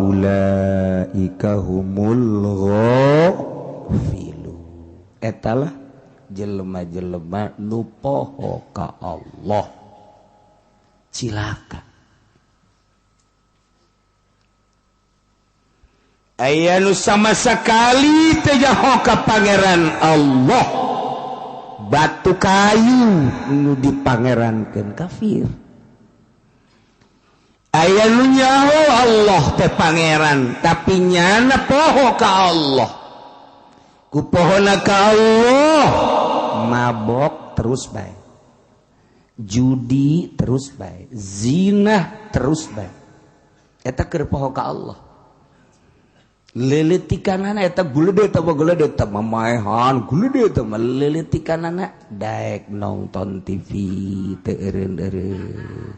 Ulaika humul ghafilun. Etalah jelema-jelema nu poho ka Allah. Cilaka. Aya nu sama sekali teu nyaho ka Pangeran Allah. Batu kayu nu dipangerankeun kafir. Aya nu nyaho Allah teh pangeran, tapi nyana poho ka Allah. Ku pohona ka Allah, mabok terus bae. Judi terus bae, zina terus bae. Eta keur poho ka Allah. Leletikanana eta gulede teh gulede teh mamaehan, gulede teh leletikanana daek nonton TV teu eureun-eureun.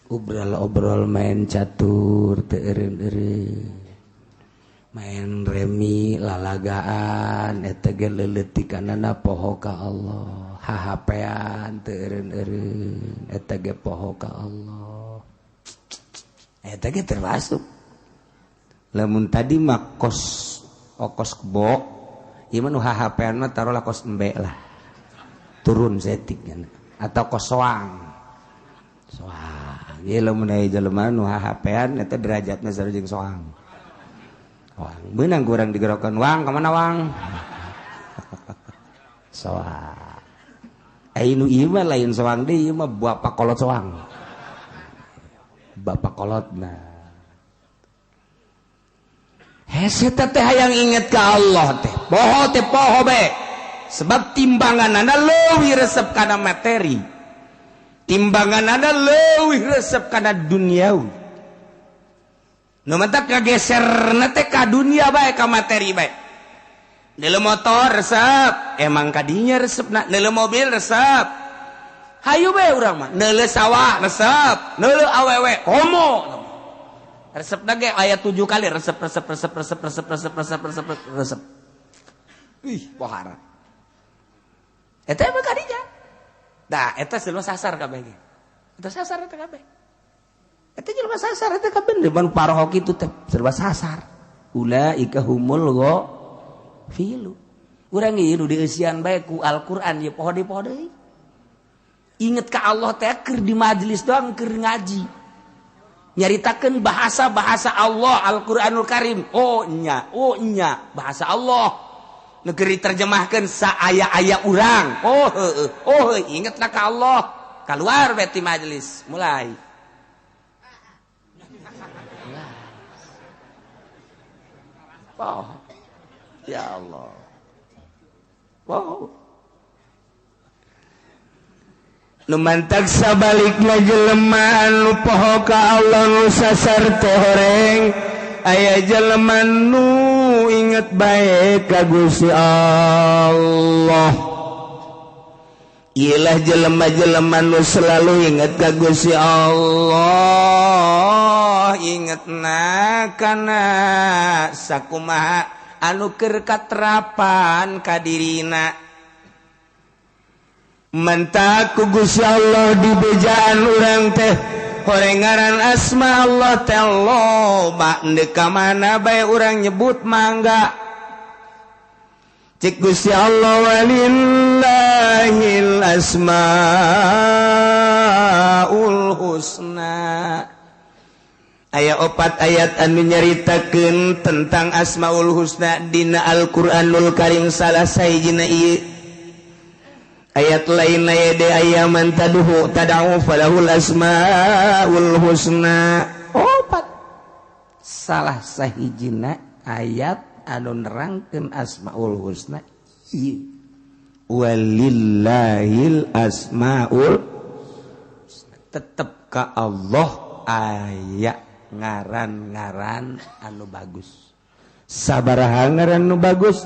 Obrol-obrol main catur teu eureun-eureun. Main remi lalagaan eta ge leuletikanana poho ka Allah. Hahapean teu eureun-eureun eta ge poho ka Allah. Eta ge termasuk. Lamun tadi mah kos okos kebo, ieu mah nu hahapean mah taruhlah kos embe lah. Turun setik atau kos soang. Soang. Ieu lamun aya jelema nu hahapean eta derajatna sarua jeung soang. Wang, beunang kurang digerokan wang ka mana wang? Soang. Ai nu ieu mah lain soang deui, ieu mah bapak kolot soang. Bapak kolotna. Hese teh hayang inget ka Allah teh. Poho teh poho be. Sebab timbanganana leuwih resep kana materi. Timbanganana leuwih resep kana duniawi. Nu mentak kageserna teh ka dunia bae, ka materi bae. Neuleuh motor resep, emang kadinya resepna, neuleuh mobil resep. Hayu bae urang mah, neuleuh sawah resep, neuleuh awewe komo. Resepna ge aya 7 kali resep resep resep resep resep resep resep resep resep. Ih, pohara. Eta emang kadinya. Dah, eta jelema sasar kabeh ge. Eta sasar eta kabeh. Eta jelema sasar eta kabeh depan paroho kitu teh serba sasar. Ulaika humul ghafilu. Urang ieu nu dieusian bae ku Al-Qur'an ieu poho deui poho deui. Inget ka Allah teh keur di majelis doang keur ngaji. Nyaritakeun bahasa-bahasa Allah Al-Qur'anul Karim. Oh nya bahasa Allah. Nu keur diterjemahkeun saaya-aya urang. Oh heueuh. Oh ingetna ka Allah. Kaluar bae ti majelis mulai. Oh, ya Allah. Wow. Nu mantak sabalikna jelema nu poho ka Allah nu sasar teh horeng, aya jelema nu inget bae ka Gusti Allah. Iyalah jelema-jelema nu selalu inget ka Gusti Allah. Ingetna kana sakumaha anu keur katerapan ka dirina. Mentak ku Gusti Allah dibejaan urang teh horeng ngaran asma Allah teh loba, ndek ka mana bae urang nyebut mangga. Cik Gusti Allah walillahil asmaul husna. Aya 4 ayat anu nyaritakeun tentang Asmaul Husna dina Al-Qur'anul Karim salah sahijina ieu. Ayat lain aya de aya man taduhu tad'u falahul asmaul husna. 4. Salah sahijina ayat anu nerangkeun Asmaul Husna ieu. Walillahil asmaul husna. Tetep ka Allah aya ngaran-ngaran anu bagus. Sabaraha ngaran anu bagus?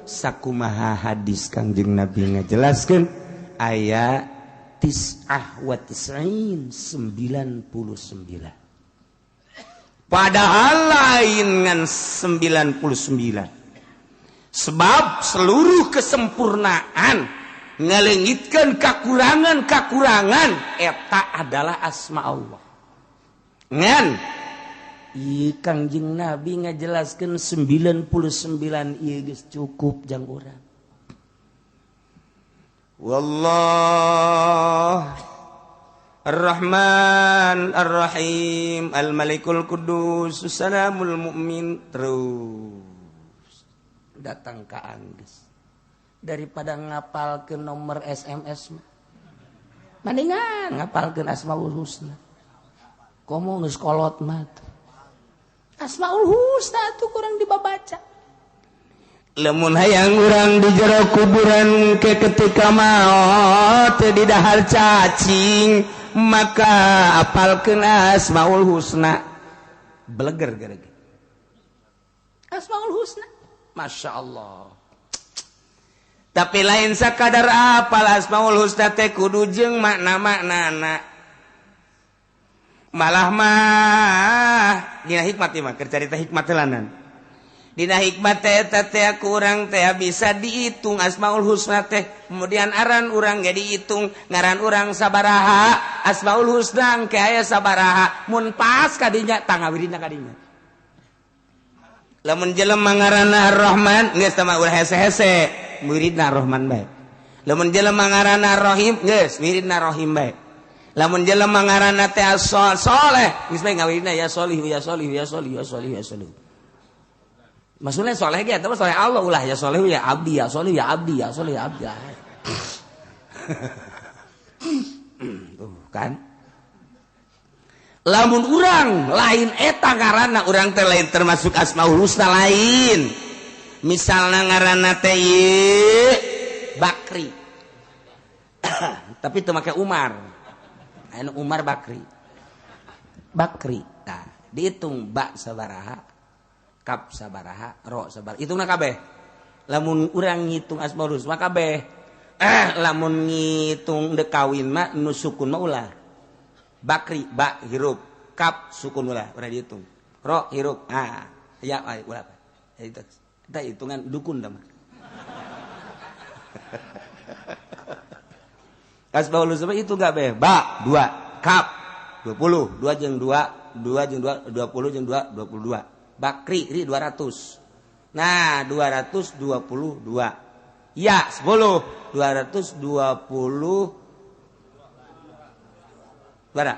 Sakumaha hadis Kangjeng Nabi ngajelaskeun aya tis'ah wa tis'in, 99. Padahal lain ngan 99. Sebab seluruh kesempurnaan ngalengitkeun kakurangan-kakurangan eta adalah asma Allah. Ngan Ieu Kangjeng Nabi ngajelaskeun 99 ieu geus cukup jang urang. Wallah Ar-Rahman Ar-Rahim Al-Malikul Qudus Salamul Mukmin terus datang ka anggeus daripada ngapalkeun nomor SMS mah mendingan ngapalkeun Asmaul Husna. Komo geus kolot mah Asmaul Husna tuh kurang dibaca. Lamun hayang urang di jero kuburan ke ketika maot di dahar cacing maka apalkeun Asmaul Husna. Beleger gara-gara Asmaul Husna. Masya Allah. Tapi lain sakadar apal Asmaul Husna teh kudu jeung makna-maknana. Malah mah dina hikmat ieu mah keur carita hikmat heulanana. Dina hikmat teh eta teh kurang teh bisa dihitung Asmaul Husna teh. Kemudian aran urang ge dihitung, ngaran urang sabaraha, Asmaul Husna engke aya sabaraha. Mun pas kadinya tangawirina kadinya. Lamun jelema ngaranna Ar-Rahman geus teh mah ulah hese-hese, wiridna Ar-Rahman bae. Lamun jelema ngaranna Ar-Rahim geus wiridna Rahim bae. Lamun jelema ngaranna teh Soleh geus bae ngawirina ya Solih ya Solih ya Solih ya Solih ya Solih. Maksudnya soleh ge eta mah soleh Allah ulah ya soleh ya abdi ya soleh ya abdi ya soleh ya abdi. Tuh kan. Lamun urang lain eta ngaranna urang teh lain termasuk Asmaul Husna lain. Misalna ngaranna teh Bakri. Tapi teu make Umar. Anu Umar Bakri. Bakri. Nah, dihitung ba sabaraha, kap sabaraha, ro sabaraha. Hitungna kabeh. Lamun urang ngitung Asmaul Husna kabeh. Lamun ngitung deuk kawin mah nu sukun mah ulah. Bakri ba hirup, kap sukun ulah, ulah dihitung. Ro hirup, ah ya ulah. Itu kita hitungan dukun dah mah. Asmaul Husna itu enggak be. Ba 2, kap 20, 2 jeung 2, 2 jeung 2, 20 jeung 2, 22. Bakri ri 200. Nah, 222. Ya, 10, 220. Bara.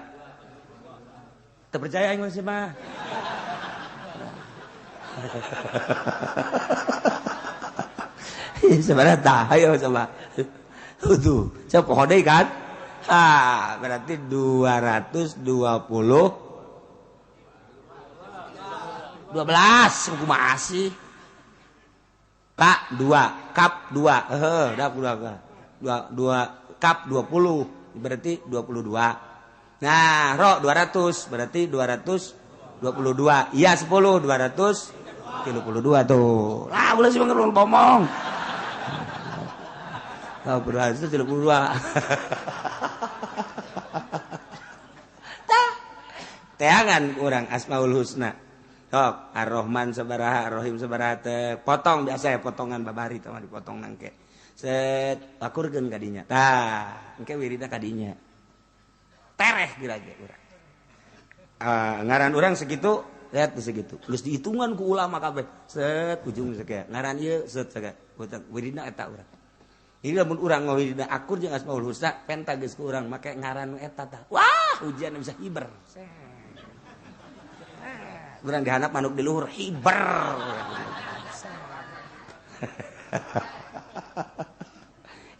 Terpercaya aing masih mah. Sebenarnya tah, ayo coba. Tuh, saya poho deui kan? Ah, berarti 220 12 kumaha sih? K 2, kap 2. Heuh, dah 2 2 kap 20 berarti 22. Nah, ro 200 berarti 222. Iya 10 232 tuh. Lah, ulah sih ngerung ngomong. Oh, 232. Tah. Teangan urang Asmaul Husna. Sok, Ar-Rahman sabaraha, Ar-Rahim sabaraha teh. Potong biasa ya potongan babari teh mah dipotong nangke. Set akurkeun ka dinya. Tah, engke wiridna ka dinya. Tereh geura ge urang. Ngaran urang segitu, lihat segitu. Geus dihitungan ku ulama kabeh. Set ujung sakieu. Ngaran ieu set sakieu. Wiridna eta urang. Ini lamun urang ngawiridna akur jeung Asmaul Husna, penta geus ku urang make ngaran nu eta tah. Wah, ujian bisa hiber. Urang dihandap manuk di luhur hiber.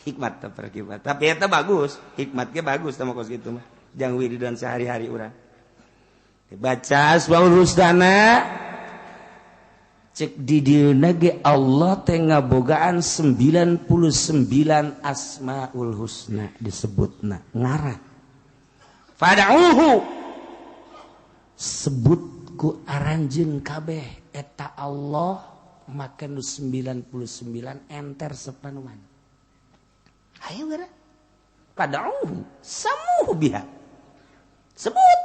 Hikmat teh perkibat. Tapi eta bagus, hikmat ge bagus tah kos kitu mah. Jang wiridan sehari-hari urang. Dibaca Asmaul Husna cek di dieuna ge Allah teh ngabogaan 99 Asmaul Husna disebutna ngaran. Fad'uhu sebut ku aranjeun kabeh eta Allah make nu 99 enter sepanuan. Ayo geura. Fad'uhu samuhu biha. Sebut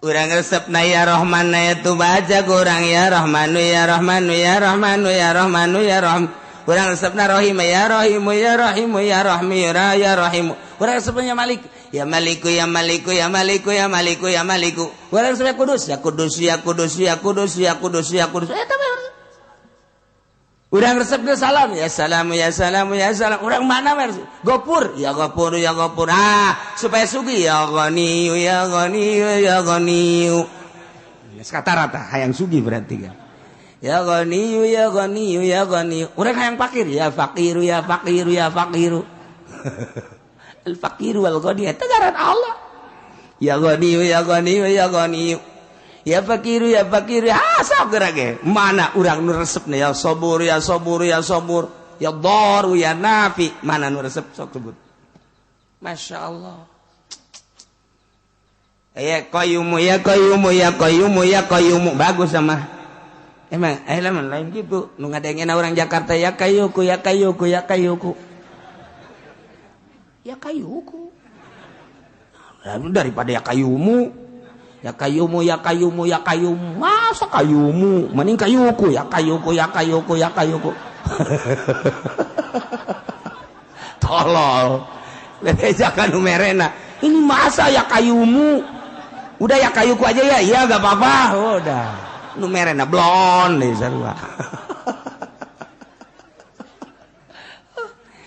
urang resepna ya Rahman na itu baca kurang ya Rahmanu ya Rahmanu ya Rahmanu ya Rahmanu ya Rahim. Urang resepna Rahim ya Rahimu ya Rahimu ya Rahmi ya Rahimu. Urang resepna Malik Ya Maliku ya Maliku ya Maliku ya Maliku ya Maliku. Urang supaya Kudus ya Kudus ya Kudus ya Kudus ya Kudus ya Kudus. Eta mah urang resep ge salam ya salam ya salam ya salam. Urang mana mah Gopur ya Gopur ya Gopur. Ah supaya sugih ya Ghaniyu ya Ghaniyu ya Ghaniyu. Geus kata rata hayang sugih berarti kan. Ya Ghaniyu ya Ghaniyu ya Ghaniyu. Urang hayang fakir ya fakiru ya fakiru ya fakiru. Al fakiru wal ghani eta ngaran Allah. Ya Ghaniyu ya Ghaniyu ya Ghaniyu. Ya fakiru ya fakiru. Ah sok geura ge. Mana urang nu resepna ya sabur ya sabur ya sabur. Ya daru ya nafi. Mana nu resep sok sebut. Masya Allah. Ya qayyumu ya qayyumu ya qayyumu ya qayyumu. Bagus sama. Emang lamun lain gitu. Nu ngadengena orang Jakarta ya kayuku ya kayuku ya kayuku. Ya kayuku. Daripada ya kayumu. Ya kayumu ya kayumu ya kayumu. Masa kayumu? Mending kayuku ya kayuku ya kayuku ya kayuku. Tolol. Bebejakan nu merena. Ini masa ya kayumu? Udah ya kayuku aja ya. Iya enggak apa-apa. Udah. Nu merena blon deui sarua.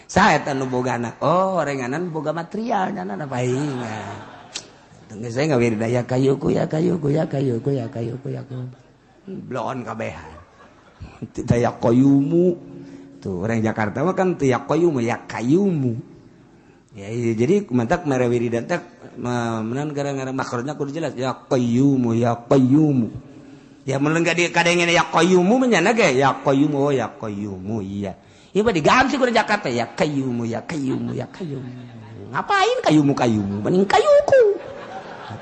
Saha eta nu boga anak? Oh, renganan boga material nyana paingan. Tunggu saya nggak wirida ya kayuku ya kayuku ya kayuku ya kayuku ya kayuku. Blon kabehan. Tidak ya kayumu. Tuh orang Jakarta mah kan teu ya kayumu ya kayumu. Ya jadi mantak mere wiridan teh menan gara-gara maksudnya kudu jelas ya kayumu ya kayumu. Ya mun enggak di kadengena ya kayumu menyana ge ya kayumu oh ya kayumu iya. Ieu mah diganti ku Jakarta ya kayumu ya kayumu ya kayumu. Ngapain kayumu kayumu mending kayuku.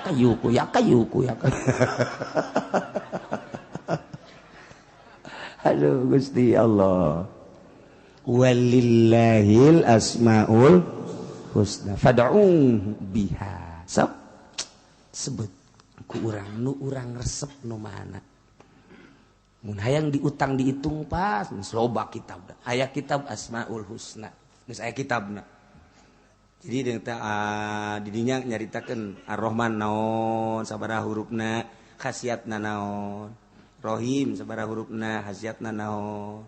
Kayuku ya kayuku ya. Aduh Gusti Allah. Walillahil asmaul husna fad'uhu biha. Sok sebut ku urang nu urang resep nu mana. Mun hayang diutang dihitung pas geus loba kitab. Aya kitab Asmaul Husna. Geus aya kitabna. Jadi didinya nyaritakeun Ar-Rahman naon sabaraha hurufna, khasiatna naon. Rahim sabaraha hurufna, khasiatna naon.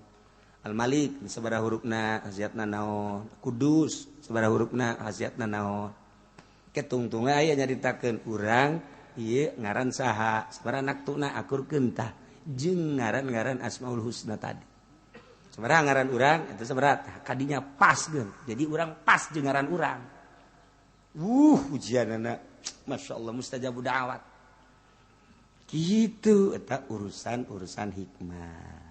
Al-Malik sabaraha hurufna, khasiatna naon. Kudus sabaraha hurufna, khasiatna naon. Ketungtungna aya nyaritakeun urang ieu ngaran saha, sabaraha naktuna akurkeun tah jeung ngaran-ngaran Asmaul Husna tadi. Sabaraha ngaran urang eta sabaraha kadinya pas geun. Jadi urang pas jeung ngaran urang. Ujianana Masya Allah mustajabu da'wat. Gitu eta urusan-urusan hikmah.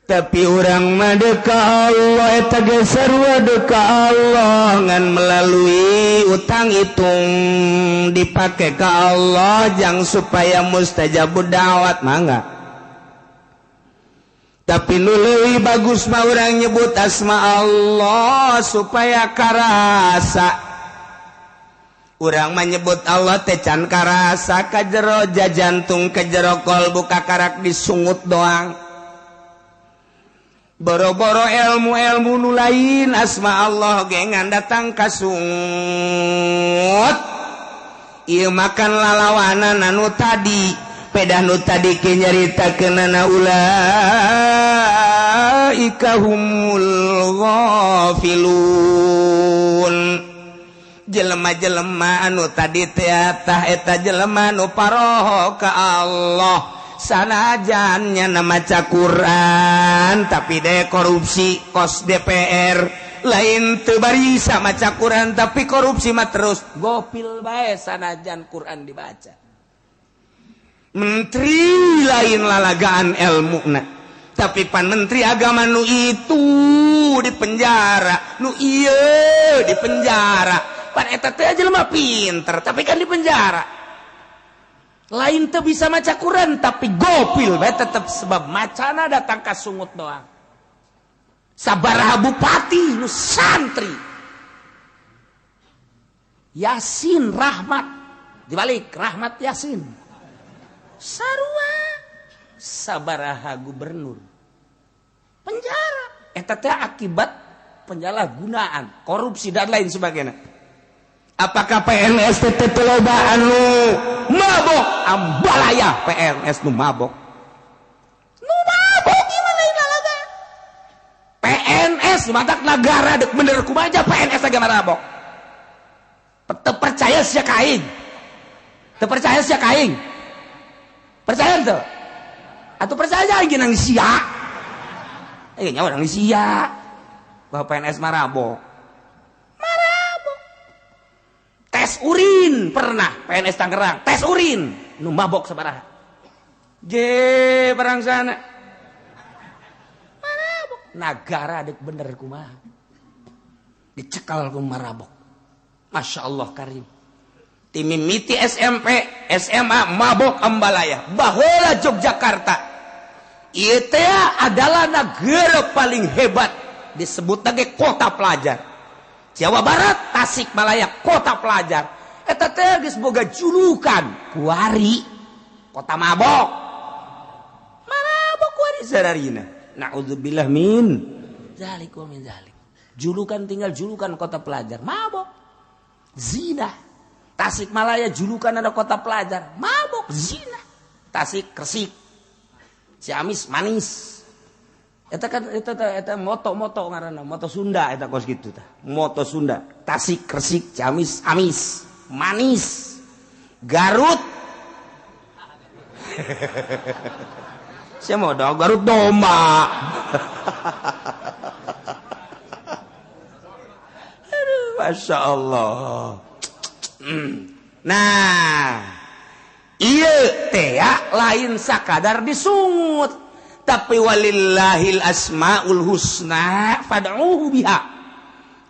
Tapi urang mah deka Allah eta ge sarua deka Allah ngan melalui utang hitung dipake ka Allah jang supaya mustajabu da'wat mangga. Tapi nu leuwih bagus mah urang nyebut asma Allah supaya karasa. Urang menyebut Allah teh can karasa ka jero jantung ka jero kolbu kakarak disungut doang. Boro-boro ilmu-ilmu nu lain asma Allah ge ngan datang kasungut. Ieu makan lalawanan anu tadi. Pedah nu tadi ke nyaritakeunana ulaika humul ghafilun. Jelema-jelema anu tadi teh tah eta jelema nu paroho ka Allah. Sanajan nya maca Quran tapi de korupsi kos DPR lain teu barisa maca Quran tapi korupsi mah terus gopil bae sanajan Quran dibaca. Menteri lain lalagaan ilmuna tapi pan menteri agama nu itu di penjara nu ieu di penjara pan eta teh jelema pinter tapi kan di penjara lain teu bisa maca Quran tapi gopil bae tetep sebab macana datang ka sungut doang. Sabaraha bupati nu santri Yasin Rahmat dibalik Rahmat Yasin sarua sabaraha gubernur penjara eta teh akibat Penyalahgunaan, korupsi dan lain sebagainya. Apakah PNS teh loba anu mabok? Ambalaya PNS nu mabok. Nu mabok gimana ini lalaga? PNS matak negara dek bener kumaha PNS agama mabok. Teu percaya sia ka aing. Teu percaya sia ka aing. Percaya teu? Atau percaya aing nang sia? Eh nyawa nang sia. Bahwa PNS marabok. Marabok. Tes urin pernah PNS Tangerang, tes urin nu mabok sabaraha. Je perang sana. Marabok. Nagara dek bener kumaha. Dicekal ku marabok. Masya Allah karim. Timimiti SMP, SMA mabok ambalaya. Baheula Yogyakarta. Ieu teh adalah negara paling hebat, disebut lagi kota pelajar. Jawa Barat, Tasikmalaya, kota pelajar. Eta teh geus boga julukan kuari kota mabok. Mabok kuari sararina. Naudzubillah min zalik wa min zalik. Julukan tinggal julukan kota pelajar, mabok. Zina. Tasikmalaya julukan ada kota pelajar, mabok, zina. Tasik Kresik, Ciamis manis. Eta kan eta moto-moto ngaranna, moto Sunda eta kos kitu tah. Moto Sunda, Tasik Kresik, Ciamis amis, manis. Garut. Saya mau dong Garut domba. Aduh, Masya Allah. Nah, ieu teh lain sakadar disungut, tapi walillahil asmaul husna fad'uhu biha.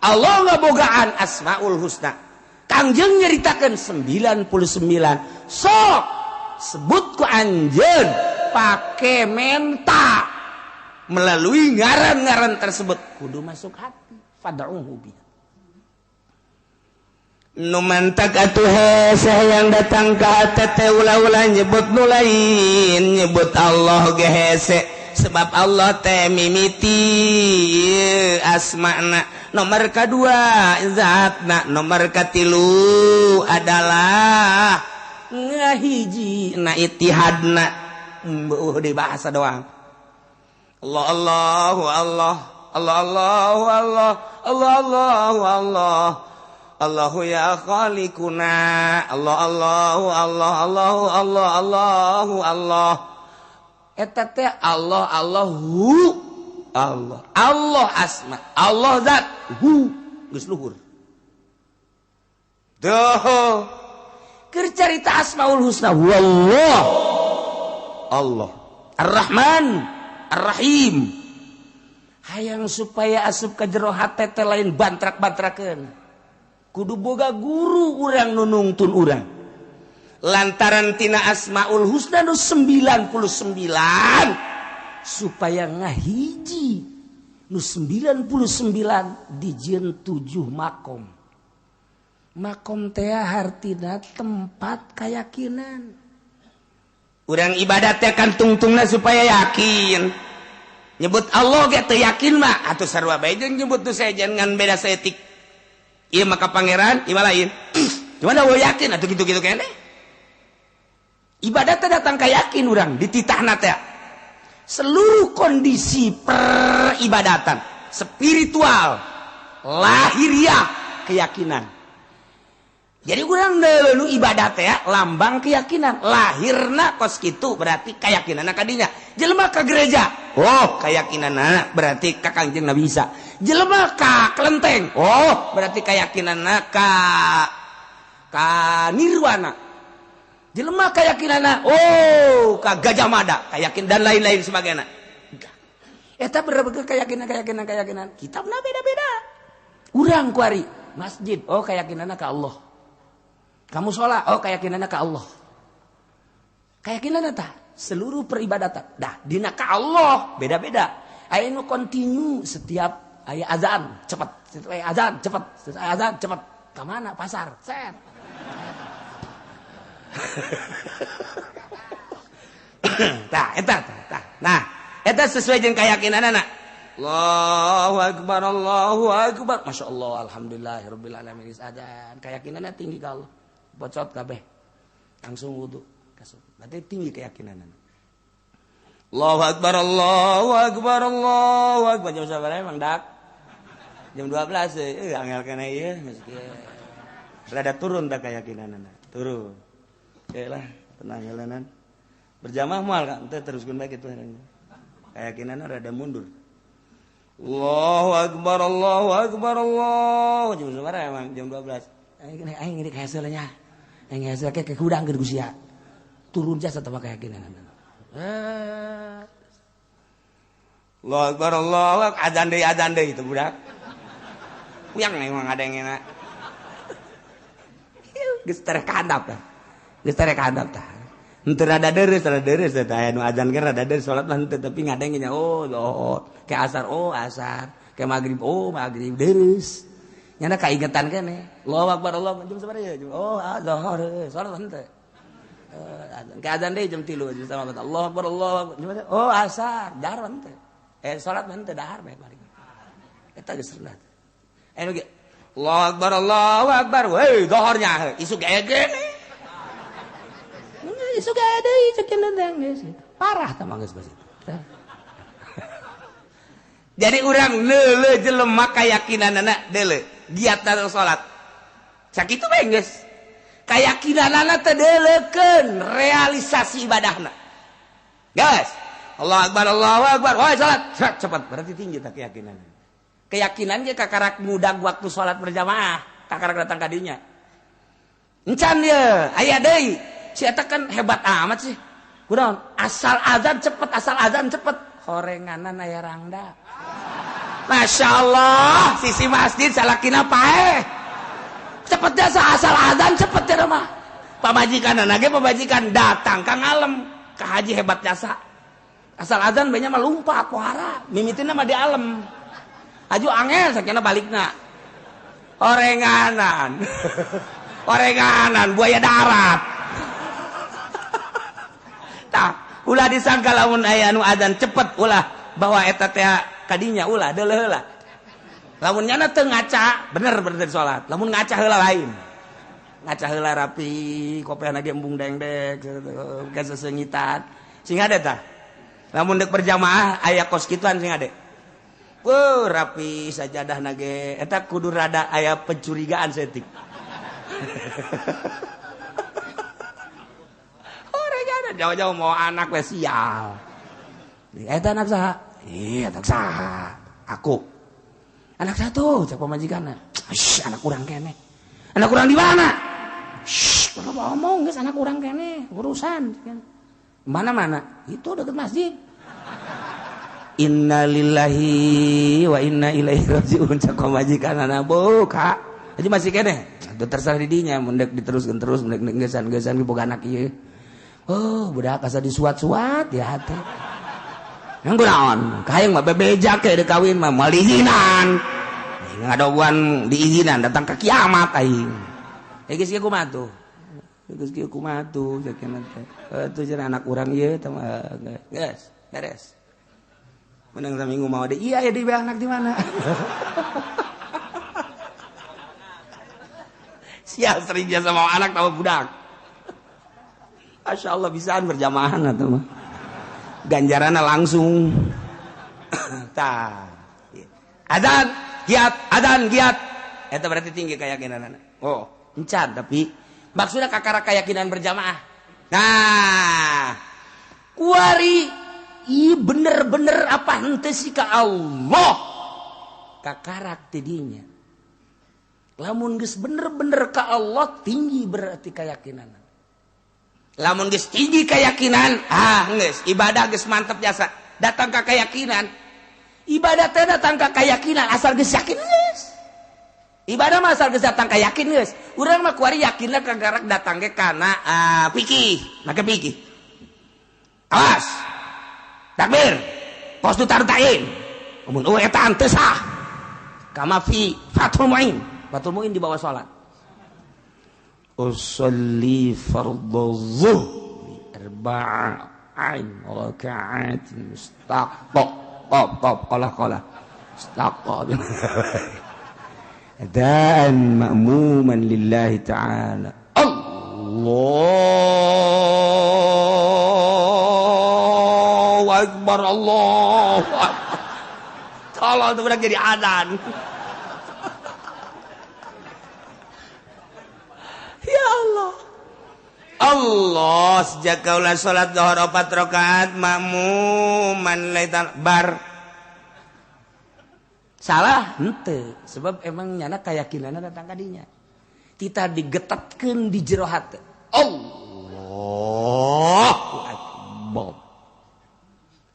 Allah ngabogaan asmaul husna. Kangjeng nyaritakeun 99. Sok sebut ku anjeun pake menta melalui ngaran-ngaran tersebut kudu masuk hati, fad'uhu biha. Nu mantak atuh hese yang datang ka hate teh ulah-ulah nyebut nu lain, nyebut Allah ge hese, sebab Allah teh mimiti asmana. Nomor kadua zatna, nomor katilu adalah ngahiji na itihadna. Beuh di bahasa doang. Allah Allahu Allah, Allah Allahu Allah, Allah Allahu Allah. Allahu ya khaliquna, Allah Allahu Allah, Allahu Allah, Allahu Allah. Eta teh Allah Allahu Allah. Allah asma, Allah zat, hu geus luhur. Duh. Keur carita Asmaul Husna wallah. Allah. Ar-Rahman, Ar-Rahim. Hayang supaya asup ka jero hate teh lain bantrak-bantrakeun. Kudu boga guru urang nu nungtun urang. Lantaran tina Asmaul Husna nu 99 supaya ngahiji nu 99 dijieun 7 makom. Makom teh hartina tempat keyakinan. Urang ibadat teh kan tungtungna supaya yakin. Nyebut Allah ge teu yakin mah atuh sarua bae jeung nyebut nu sejen ngan beda saeutik. Iya maka pangeran, iya lain. Cuman dah yakin atau gitu-gitu kene. Ibadah teh datang ka yakin urang dititahna teh. Seluruh kondisi peribadatan, spiritual, lahiriah, keyakinan. Jadi urang nu ibadah teh lambang keyakinan, lahirna kos kitu berarti keyakinanna kadinya. Jelema ka gereja, oh keyakinanna berarti ka Kangjeng Nabi Isa. Jelema ka kelenteng, oh berarti keyakinanna ka nirwana. Jelema keyakinanna oh ka Gajah Mada, keyakin dan lain-lain sebagainya. Eta berbagai keyakinan. Kitabna beda-beda. Urang kuari masjid, oh keyakinanna ka Allah. Kamu sholat, oh keyakinanna ka Allah. Keyakinanna tah seluruh peribadatan. Dah dina ka Allah beda-beda. Aya nu continue setiap aya azan cepat, aya azan cepat, aya azan cepat. Ka mana pasar? Set. Tah eta tah. Nah, eta sesuai jeung keyakinanna. Allahu akbar, Allahu akbar. Masya Allah, alhamdulillahirabbil alamin. Adzan keyakinannya tinggi ka Allah. Bocot kabeh. Langsung wudu. Berarti tinggi keyakinannya. Allahu akbar, Allahu akbar, Allahu akbar. Jam sabaraha emang dak? Jam 12 angel kana ieu geus kieu. Rada turun tak keyakinanna. Turun. Oke lah, tenang heuleunnan. Berjamaah moal kan teh teruskeun bae kitu. Keyakinanna rada mundur. Allahu akbar, Allahu akbar, Allah. Jam sabaraha emang? Jam 12. Aing aing ini hasilnya. Aing hasil ke hudang keur sia. Turun jasa tambah keyakinan. Allahu akbar, Allahu akbar. Adzan deui itu budak. Puyang emang ada yang enak. Geus tereh ka handap tah. Geus tereh ka handap tah. Henteu rada deureuh teh aya nu adzan ge rada deureuh salat mah henteu tapi ngadengnya oh lohor. Ke asar oh asar, ke magrib oh magrib deureuh. Nyana kaingetan keneh. Allahu akbar, Allahu akbar. Jam sabaraha ya? Oh, lohor salat henteu. Ke adzan deui jam 3 jam sama Allahu akbar, Allahu akbar. Oh asar, dahar henteu. Salat mah henteu dahar bae balik. Eta geus rendah. Anu ge Allahu akbar, Allahu akbar. Woi, dohornya isuk ege nih. Isuk ege deui cek nendang geus. Parah tah mah geus geus. Jadi urang leuleuh jelema kayakinanana deuleu giat datang salat. Sakitu bae geus. Kayakinanana teh deuleukeun realisasi ibadahna. Geus. Allahu akbar, Allahu akbar. Woi salat, cepat berarti tinggi tah keyakinan. Keyakinan ge kakarak ngudag waktu salat berjamaah, kakarak datang ka dinya. Encan ye, aya deui. Si eta kan hebat amat sih. Kunaon? Asal azan cepet, asal azan cepet. Horenganan aya rangda. Masya Allah, sisi masjid salakina paeh. Cepet jasa asal azan cepet ya mah. Pamajikan ge pamajikan datang ka ngalem, ka haji hebat jasa. Asal azan banyak mah lumpat pohara, mimitina mah di alem. Aju angel sakena balikna. Orenganan. Orenganan buaya darat. Tah, ulah disangka lamun aya anu azan cepet ulah bahwa eta teh kadinya ulah deuleuh heula. Lamun nyana teu ngaca, bener berarti salat. Lamun ngaca heula lain. Ngaca heula rapi, kopeana ge embung dengdek, ka sesengitan. Sing ade tah. Lamun deuk berjamaah aya kos kituan sing ade. Wuh, rapi sajadah nage eta kudu rada aya pencurigaan setik. Orang jauh-jauh mau anak we sial. Eta anak saha? Ih, anak saha? Aku. Anak satu cek pamajikanna. Shh, anak urang keneh. Anak urang di mana? Shh, kenapa omong geus anak urang keneh, urusan. Mana-mana? Itu deket masjid. Innalillahi wa inna ilaihi rajiun cek pamajikanna buka. Jadi masih keneh. Atuh terserah di dinya mun deuk diteruskeun terus mun deuk geus-geusan boga anak ieu. Oh, budak asa disuat-suat ya hati. Yang kunaon? Kahayang mah bebeja ke deuk kawin mah moal diizinan. Ngadoguan diizinan datang ke kiamat aing. Geus kieu kumaha tuh? Geus kieu kumaha tuh cek teh. Atuh cenah anak urang ieu teh mah geus beres. Menang saminggu mau deh. Iya ya di anak di mana? Sial sering biasa mau anak tahu budak. Masya Allah bisaan berjamaah atau mah. Ganjarannya langsung. Tah. Adzan giat, adzan giat. Eta berarti tinggi keyakinan. Oh, encan tapi maksudnya kakara keyakinan berjamaah. Nah, kuari i bener-bener apa henteu sih ka Allah kakarak tidinya. Lamun geus bener-bener ka Allah tinggi berarti keyakinan. Lamun geus tinggi keyakinan, ah geus ibadah geus mantep jasa. Datang ka keyakinan. Ibadah teh datang ka keyakinan asal geus yakin geus. Ibadah mah asal geus datang ka yakin geus. Urang mah kuari yakinna kagarak datang ge kana fikih, make fikih. Awas. Takbir. Kos du tartain. Mun eueuh eta teu sah. Kama fi Fathul Muin. Fathul Muin di bawah salat. Usolli fardhu zuhri arba'in raka'atin mustaqbal. Qaf qaf qalah qalah. Istaqqa. Adaan ma'muman lillahi ta'ala. Allahu akbar, Allahu akbar. Tolong tuh budak jadi adzan. Ya Allah. Allah sejak kaulah salat zuhur 4 rakaat makmuman laitan bar. Salah henteu, sebab emang nyana keyakinanna datang ka dinya. Tita digetetkeun di jero hate. Allahu akbar.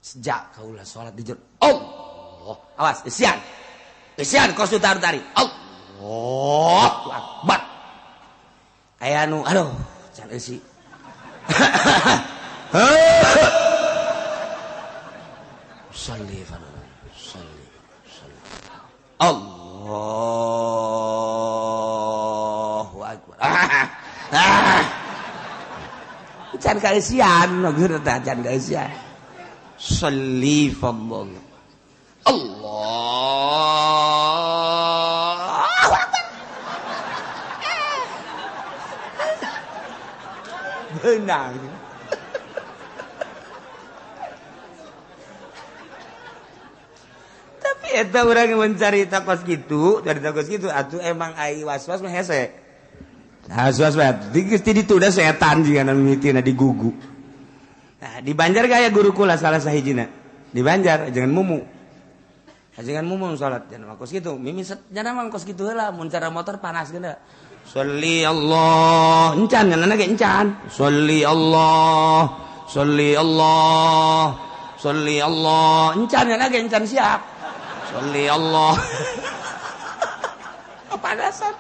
Sejak kaulah salat di jero Allah, awas isian. Isian kos taru-tari. Allahu akbar. Aya nu aduh can eusi. Shalli shalli shalli. Allahu akbar. Can kaeusian maksudna teh can kaeusian. Shalli fadl. Allahu akbar. Benang. Tapi eta urang mencari takos gitu, dari takos gitu atuh emang ai was-was mah hese. Was-was mah geus ditunda setan jigana mimitina digugu. Nah, di Banjar gaya guru kula salah sahijina. Di Banjar jangan mumu. Jangan mumu salat jangan kos kitu. Mimi jangan mah kos kitu heula mun cara motor panas geuna. Sholli Allah, encan nganana ge encan. Sholli Allah, sholli Allah, sholli Allah, encan nganana ge encan siap. Sholli Allah. Kepanasan.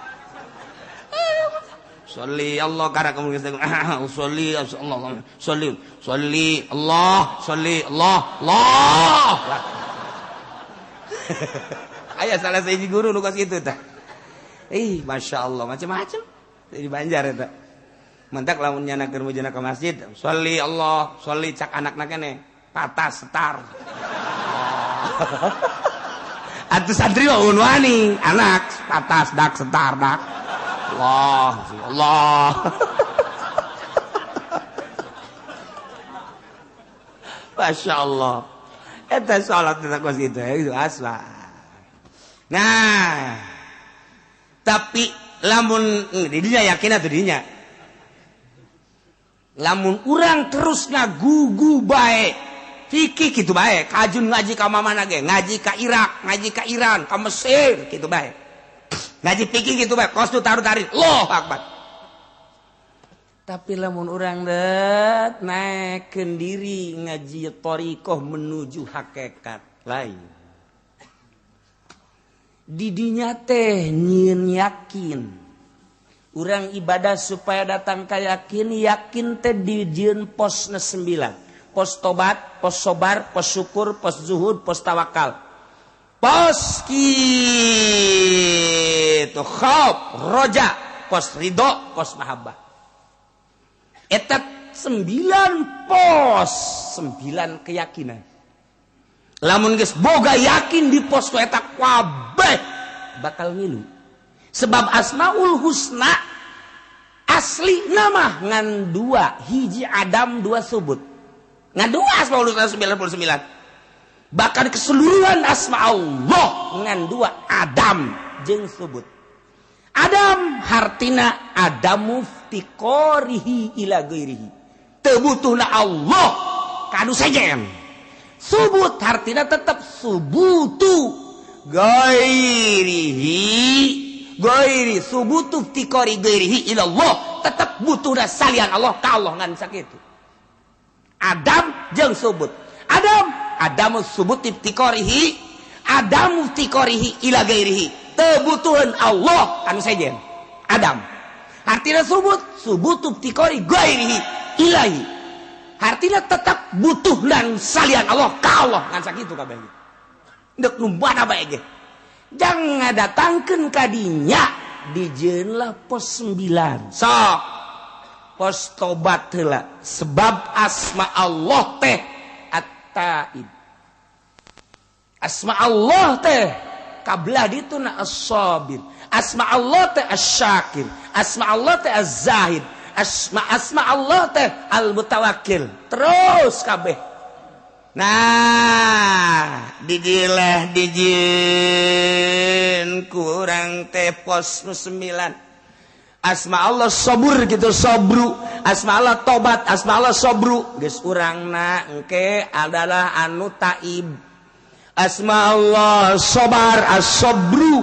Sholli Allah karena kamu geus sholli Allah, sholli, sholli Allah, sholli Allah, Allah. Aya salah sahiji guru nu kos kitu tah. Ih, masya Allah, macam-macam di Banjar eta. Mentak lamun nyana keur mujana ka masjid, sholli Allah, sholli cak anakna keneh, patas setar. Atuh santri mah wani, anak patas dak setar dak. Allah, Allah. Masya Allah. Eta salat teh kos kitu, itu asla. Nah, tapi lamun didinya yakin atuh didinya. Lamun urang terus ngagugu bae, fikih kitu bae, kajun ngaji ka mamana ge, ngaji ka Irak, ngaji ka Iran, ka Mesir kitu bae. Ngaji fikih kitu bae, kos tu taru-tari, Allahu akbar. Tapi lamun urang det naekkeun diri ngaji thariqah menuju hakikat lain. Didinya teh nyieun yakin. Urang ibadah supaya datang ka yakin, yakin teh dijieun posna 9. Pos tobat, pos sobar, pos syukur, pos zuhud, pos tawakal. Pos kitu khauf, roja, pos ridho, pos mahabbah. Eta 9 pos, 9 keyakinan. Lamun geus boga yakin di pos ku eta kabeh bakal ngilu. Sebab Asmaul Husna asli nama ngan 2, hiji Adam 2 subut. Ngan 2 Asmaul Husna 99. Bahkan keseluruhan asma Allah ngan 2 Adam jeung subut. Adam hartina adamu ftiqorihi ila ghairihi. Teu butuhna Allah ka anu sejen. Subut hartina tetap subutu ghairihi ghairi subutu ftiqori ghairihi ila Allah, tetap butuhna salian Allah ka Allah ngan sakitu. Adam jeung subut. Adam adamu subut ftiqorihi adamu ftiqorihi ila ghairihi. Teu butuheun Allah anu sejen. Adam hartina subut subutu ftiqori ghairihi ilahi. Artinya tetap butuh dan salian Allah ka Allah ngan sakitu kabeh. Ndek nu mana bae ge. Jangan datangkeun ka dinya dijieunlah pos 9. Sok pos tobat heula sebab asma Allah teh at-taib. Asma Allah teh kabelah ditu na as-sabir, asma Allah teh as-syakir, asma Allah teh az-zahid, asma asma Allah teh al-mutawakkil, terus kabeh. Nah, dijilah dijieun kurang teh pos nu 9. Asma Allah sabur gitu, sabru, asma Allah tobat, asma Allah sobru, geus urangna engke adalah anu taib. Asma Allah sobar, as-sabru,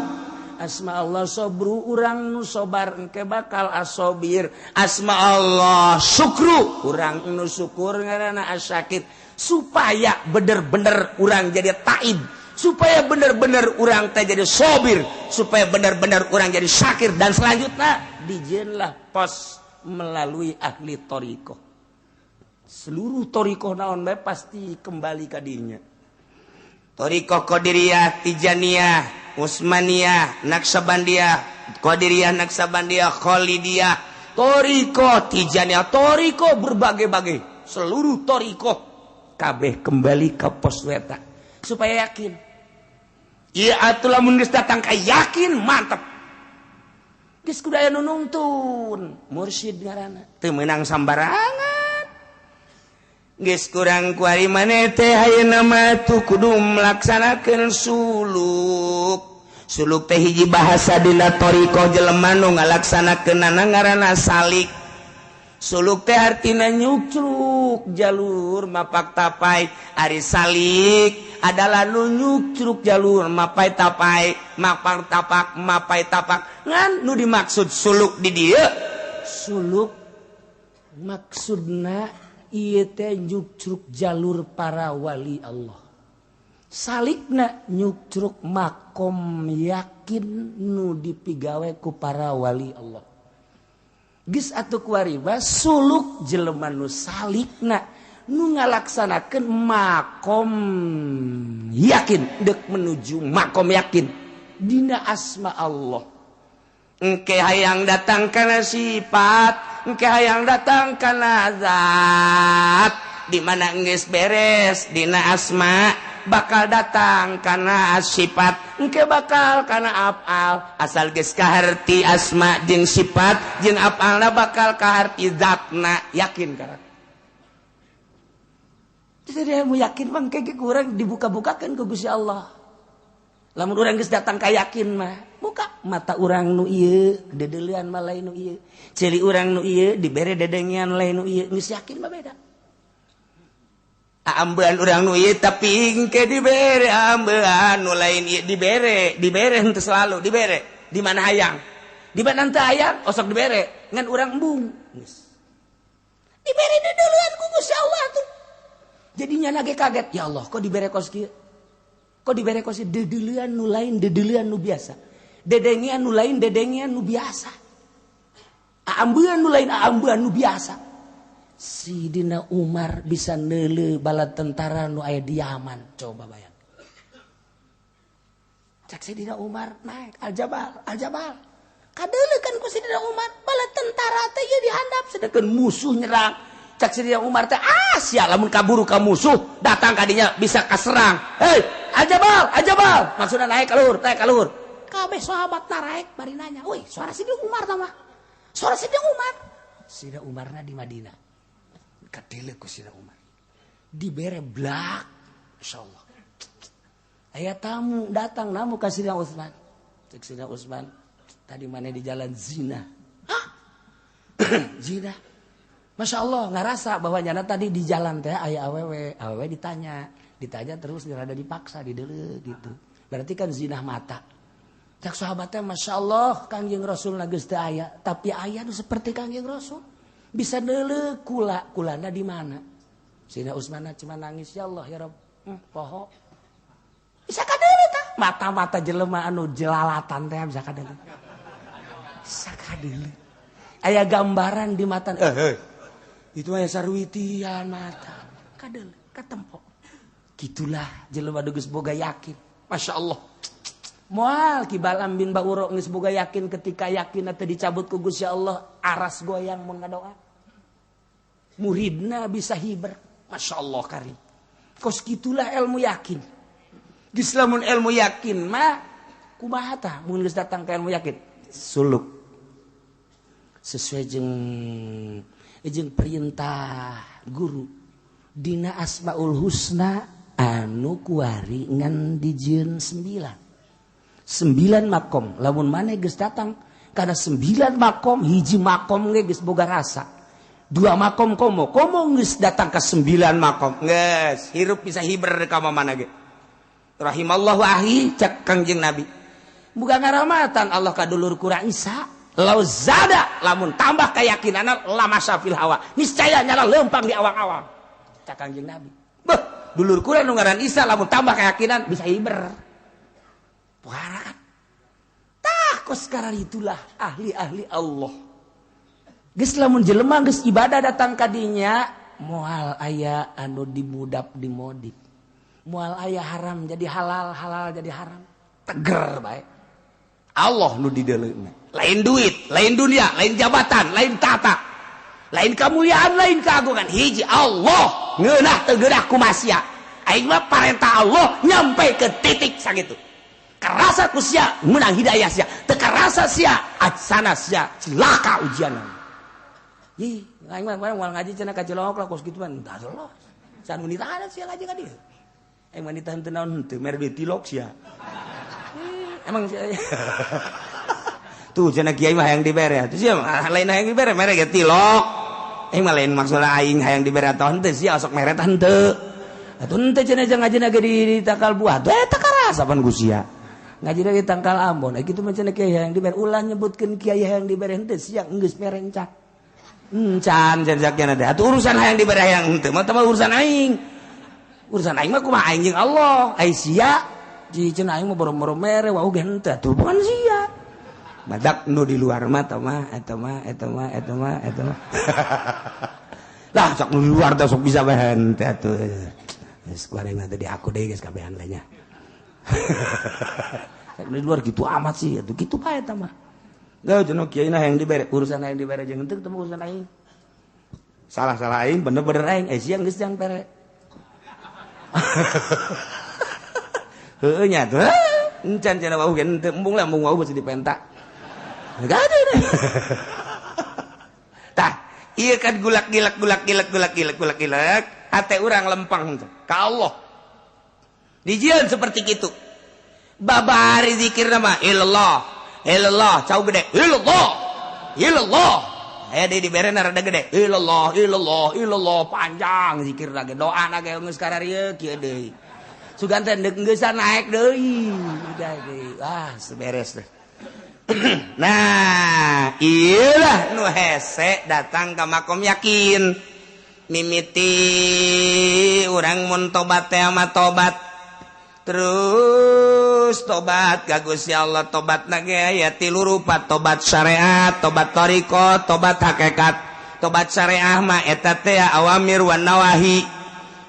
asma Allah sobru, urang nu sobar engke bakal asobir. Asma Allah syukru, urang nu syukur ngaranna asyakir. Supaya bener-bener urang jadi taib, supaya bener-bener urang teh jadi sobir, supaya bener-bener urang jadi syakir, dan selanjutnya dijieunlah pos melalui ahli thoriqoh. Seluruh thoriqoh naon bae pasti kembali ka dinya. Thoriqoh Qadiriyah, Tijaniyah, Utsmaniyah, Naksabandiyah, Qadiriyah, Naksabandiyah, Khalidiyah, thoriqoh Tijaniyah, thoriqoh berbagai-bagai, seluruh thoriqoh kabeh kembali ke pos weta supaya yakin. Iya atuh lamun geus datang ka yakin mantep. Geus kudu aya nu nungtun, mursyid ngaranna. Teu meunang sambarangan. Geus kurang kuari maneh teh ayeuna mah tuh kudu melaksanakeun suluk. Suluk teh hiji bahasa dina thoriqoh jelema nu ngalaksanakeunana ngaranna salik. Suluk teh artina nyukcruk jalur mapak tapai. Ari salik adalah nu nyukcruk jalur mapai tapai, mapak tapak, mapai tapak. Ngan nu dimaksud suluk di dieu, suluk maksudna ieu teh nyukcruk jalur para wali Allah. Salikna nyukcruk makom yakin nu dipigawe ku para wali Allah. Geus atuh kuari suluk jelema nu salikna nu ngalaksanakeun makom yakin dek menuju makom yakin dina asma Allah. Engke hayang datang kana sifat, engke hayang datang kana zat, di mana geus beres dina asma bakal datang kana sifat, engke bakal kana afal. Asal geus kaharti asma jeung sifat jeung afalna bakal kaharti zatna, yakin karak. Jadi ilmu yakin mah engke kurang dibuka-bukakeun ku Gusti Allah. Lamun urang geus datang ka yakin mah, buka mata urang nu ieu dedeulean mah lain nu ieu, ceuli urang nu ieu dibere dedengean lain nu ieu, geus yakin mah beda. Ambean urang nu ieu tapi engke dibere ambean nu lain ieu, dibere, dibere henteu selalu dibere. Di mana hayang? Di mana henteu hayang osok dibere, ngan urang embung. Geus. Dibere dedeulean ku Gusti Allah tuh. Jadinya lagi kaget, ya Allah kok dibere kos kieu? Kok dibere kos kieu? Dedeulean nu lain, dedeulean nu biasa. Dedengean nu lain, dedengean nu biasa. Ambean nu lain, ambean nu biasa. Sidina Umar bisa neuleuh bala tentara nu aya di Yaman. Coba bayang. Cak Sidina Umar naik Al-Jabal, Al-Jabal. Kadeuleuh kan ku Sidina Umar, bala tentara teh ieu dihandap sedangkan musuh nyerang. Cak Sidina Umar teh ah sia lamun kaburu ka musuh datang ka dinya bisa kaserang. Hei, Al-Jabal, Al-Jabal. Maksudna naik ka luhur, naik ka luhur. Kabeh sahabat naraek bari nanya, "Euy, suara Sidina Umar tah mah?" Suara Sidina Umar. Sidina Umarna di Madinah. Kadeuleuh ku Sidina Umar. Dibere blak, insyaallah. Aya tamu datang namu ka Sidina Utsman. Cek Sidina Utsman, tadi mana di jalan zina. Hah? Zina. Masya Allah, ngerasa bahwa nyana tadi di jalan teh aya awewe, awewe ditanya, ditanya terus rada dipaksa dideuleuh gitu. Berarti kan zina mata. Cak sahabatnya, Masya Allah, Kangjeng Rasul geus teu aya, tapi aya nu seperti Kangjeng Rasul. Bisa neuleuh kula, kulana di mana? Sidina Utsman cuma nangis, ya Allah ya Rabb, poho. Bisa kadeuleuh tah? Mata-mata jelema anu jelalatan teh bisa kadeuleuh. Bisa kadeuleuh. Aya gambaran di mata. Itu aya sarwitian mata. Kadeuleuh, katempo. Gitulah jelema geus boga yakin. Masya Allah. Moal Ki Balam bin Bauro geus boga yakin, ketika yakin teh dicabut ku Gusti Allah, aras goyang mun ngadoa. Muridna bisa hiber. Masya Allah karim. Kos gitulah ilmu yakin. Geus lamun ilmu yakin mah kumaha tah mun geus datang ka ilmu yakin? Suluk. Sesuai jeung perintah guru dina Asmaul Husna anu kuari ngan dijieun 9. 9 makom. Lamun maneh geus datang kana 9 makom, hiji makom ge geus boga rasa. 2 makom komo, komo geus datang ka 9 makom. Geus hirup bisa hiber ka mana ge. Rahimallahu ahi cek Kangjeng Nabi. Bukan ngaramatan Allah ka dulur kurang Isa. Lau zada lamun tambah keyakinanna lama syafil hawa. Niscaya nyala lempang di awang-awang. Cek Kangjeng Nabi. Beuh, dulur kurang nu ngaran Isa lamun tambah keyakinan bisa hiber. Pohara kan? Tah kos sekarang itulah ahli-ahli Allah. Geus lamun jelema geus ibadah datang ka dinya moal aya anu dimudap dimodip. Moal aya haram jadi halal, halal jadi haram. Teger bae. Allah nu dideuleuna. Lain duit, lain dunia, lain jabatan, lain tata, lain kemuliaan, lain keagungan. Hiji Allah ngeunah teu geunah kumasia. Aing mah parentah Allah nyampe ke titik sakitu. Karasa ku sia menang hidayah sia, teu karasa sia atsana sia cilaka ujianna. Ih, aing mah moal ngaji cenah ka Cilongok lah kos kitu mah tah lolos. Can nitahan sia ngaji ka dieu. Aing mah nitahan teu naon henteu mere duit tilok sia. Emang sia. Tuh cenah kiai mah hayang dibere. Tuh sia lain hayang dibere mere ge tilok. Aing mah lain maksudna aing hayang dibere atawa henteu sia sok mere tah henteu. Atuh henteu cenah jeung ngajina ge di tangkal buah. Tuh eta karasa pan ku sia. Ngajina di tangkal Ambon. Eh kitu mah cenah kiai hayang dibere ulah nyebutkeun kiai hayang dibere henteu sia geus mere encan. Encan cenah teh. Atuh urusan hayang dibere hayang henteu mah teh urusan aing. Urusan aing mah kumaha aing jeung Allah. Ai sia di cenah aing mah boro-boro mere wau ge henteu atuh bukan sia. Badak nu di luar mah eta mah eta mah eta mah eta mah eta mah. Lah sok nu di luar teh sok bisa bae henteu atuh. Geus kuari mah teh di aku deui geus kabehan lah nya. Sok di luar gitu amat sih atuh kitu bae eta mah. Gak cenah kiai na hayang dibere urusan hayang dibere jeung henteu teu urusan aing. Salah-salah aing bener-bener aing eh sia geus jang pere. Heueuh nya tuh. Encan cenah wau ge henteu embung lah embung wau beusi dipenta. Gak ada ini. Tah, iya kan gulak gilak gulak gilak gulak gilak gulak gilak hate urang lempang ka Allah. Dijieun seperti kitu. Babari zikir nama ilallah, ilallah, cau gede, ilallah, ilallah. Aya deui dibere rada gede, ilallah, ilallah, ilallah, panjang zikir lagi, doa lagi geus kararieu kieu deui. Sugan teh deuk geusan naik deui. Udah deui. Ah, seberes deh. Nah, iyalah nu hese datang ke makom yakin. Mimiti urang mun tobat teh mah tobat. Terus tobat ka Gusti Allah, tobatna ge aya tilu rupa, tobat syariat, tobat thariqah, tobat hakikat. Tobat syariah mah eta teh awamir wan nawahi.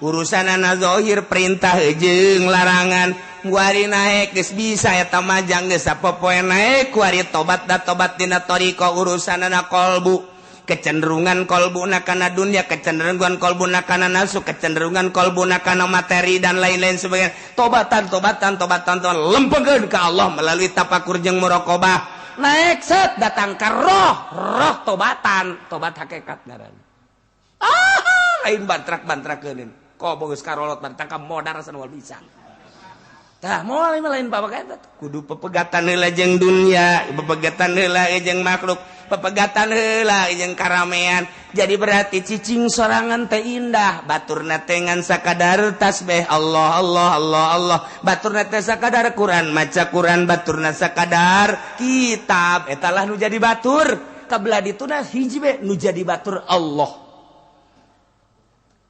Urusanana zahir perintah jeung larangan. Kuari naik geus bisa eta mah jang geus sapopoe naik kuari tobat da tobat dina thariqah urusanana qalbu. Kecenderungan qalbuna kana dunia, kecenderungan qalbuna kana nafsu, kecenderungan qalbuna kana materi dan lain-lain sebagainya. Tobatan tobatan tobatan tobatan lempengkeun ka Allah melalui tapakur jeung muraqabah. Naik set datang ka roh, roh tobatan, tobat hakikat ngaranna. Ah, lain bantrak-bantrakeun. Kok geus karolot bantrak ka modar asa moal bisa. Tah moal lain bapak kudu pepegatan heula jeung dunia, pepegatan heula jeung makhluk, pepegatan heula jeung karamean. Jadi berarti cicing sorangan teh indah, baturna teh ngan sakadar tasbih Allah Allah Allah Allah, baturna teh sakadar Quran, maca Quran, baturna sakadar kitab. Eta lah nu jadi batur. Kabelah dituna hiji be nu jadi batur Allah.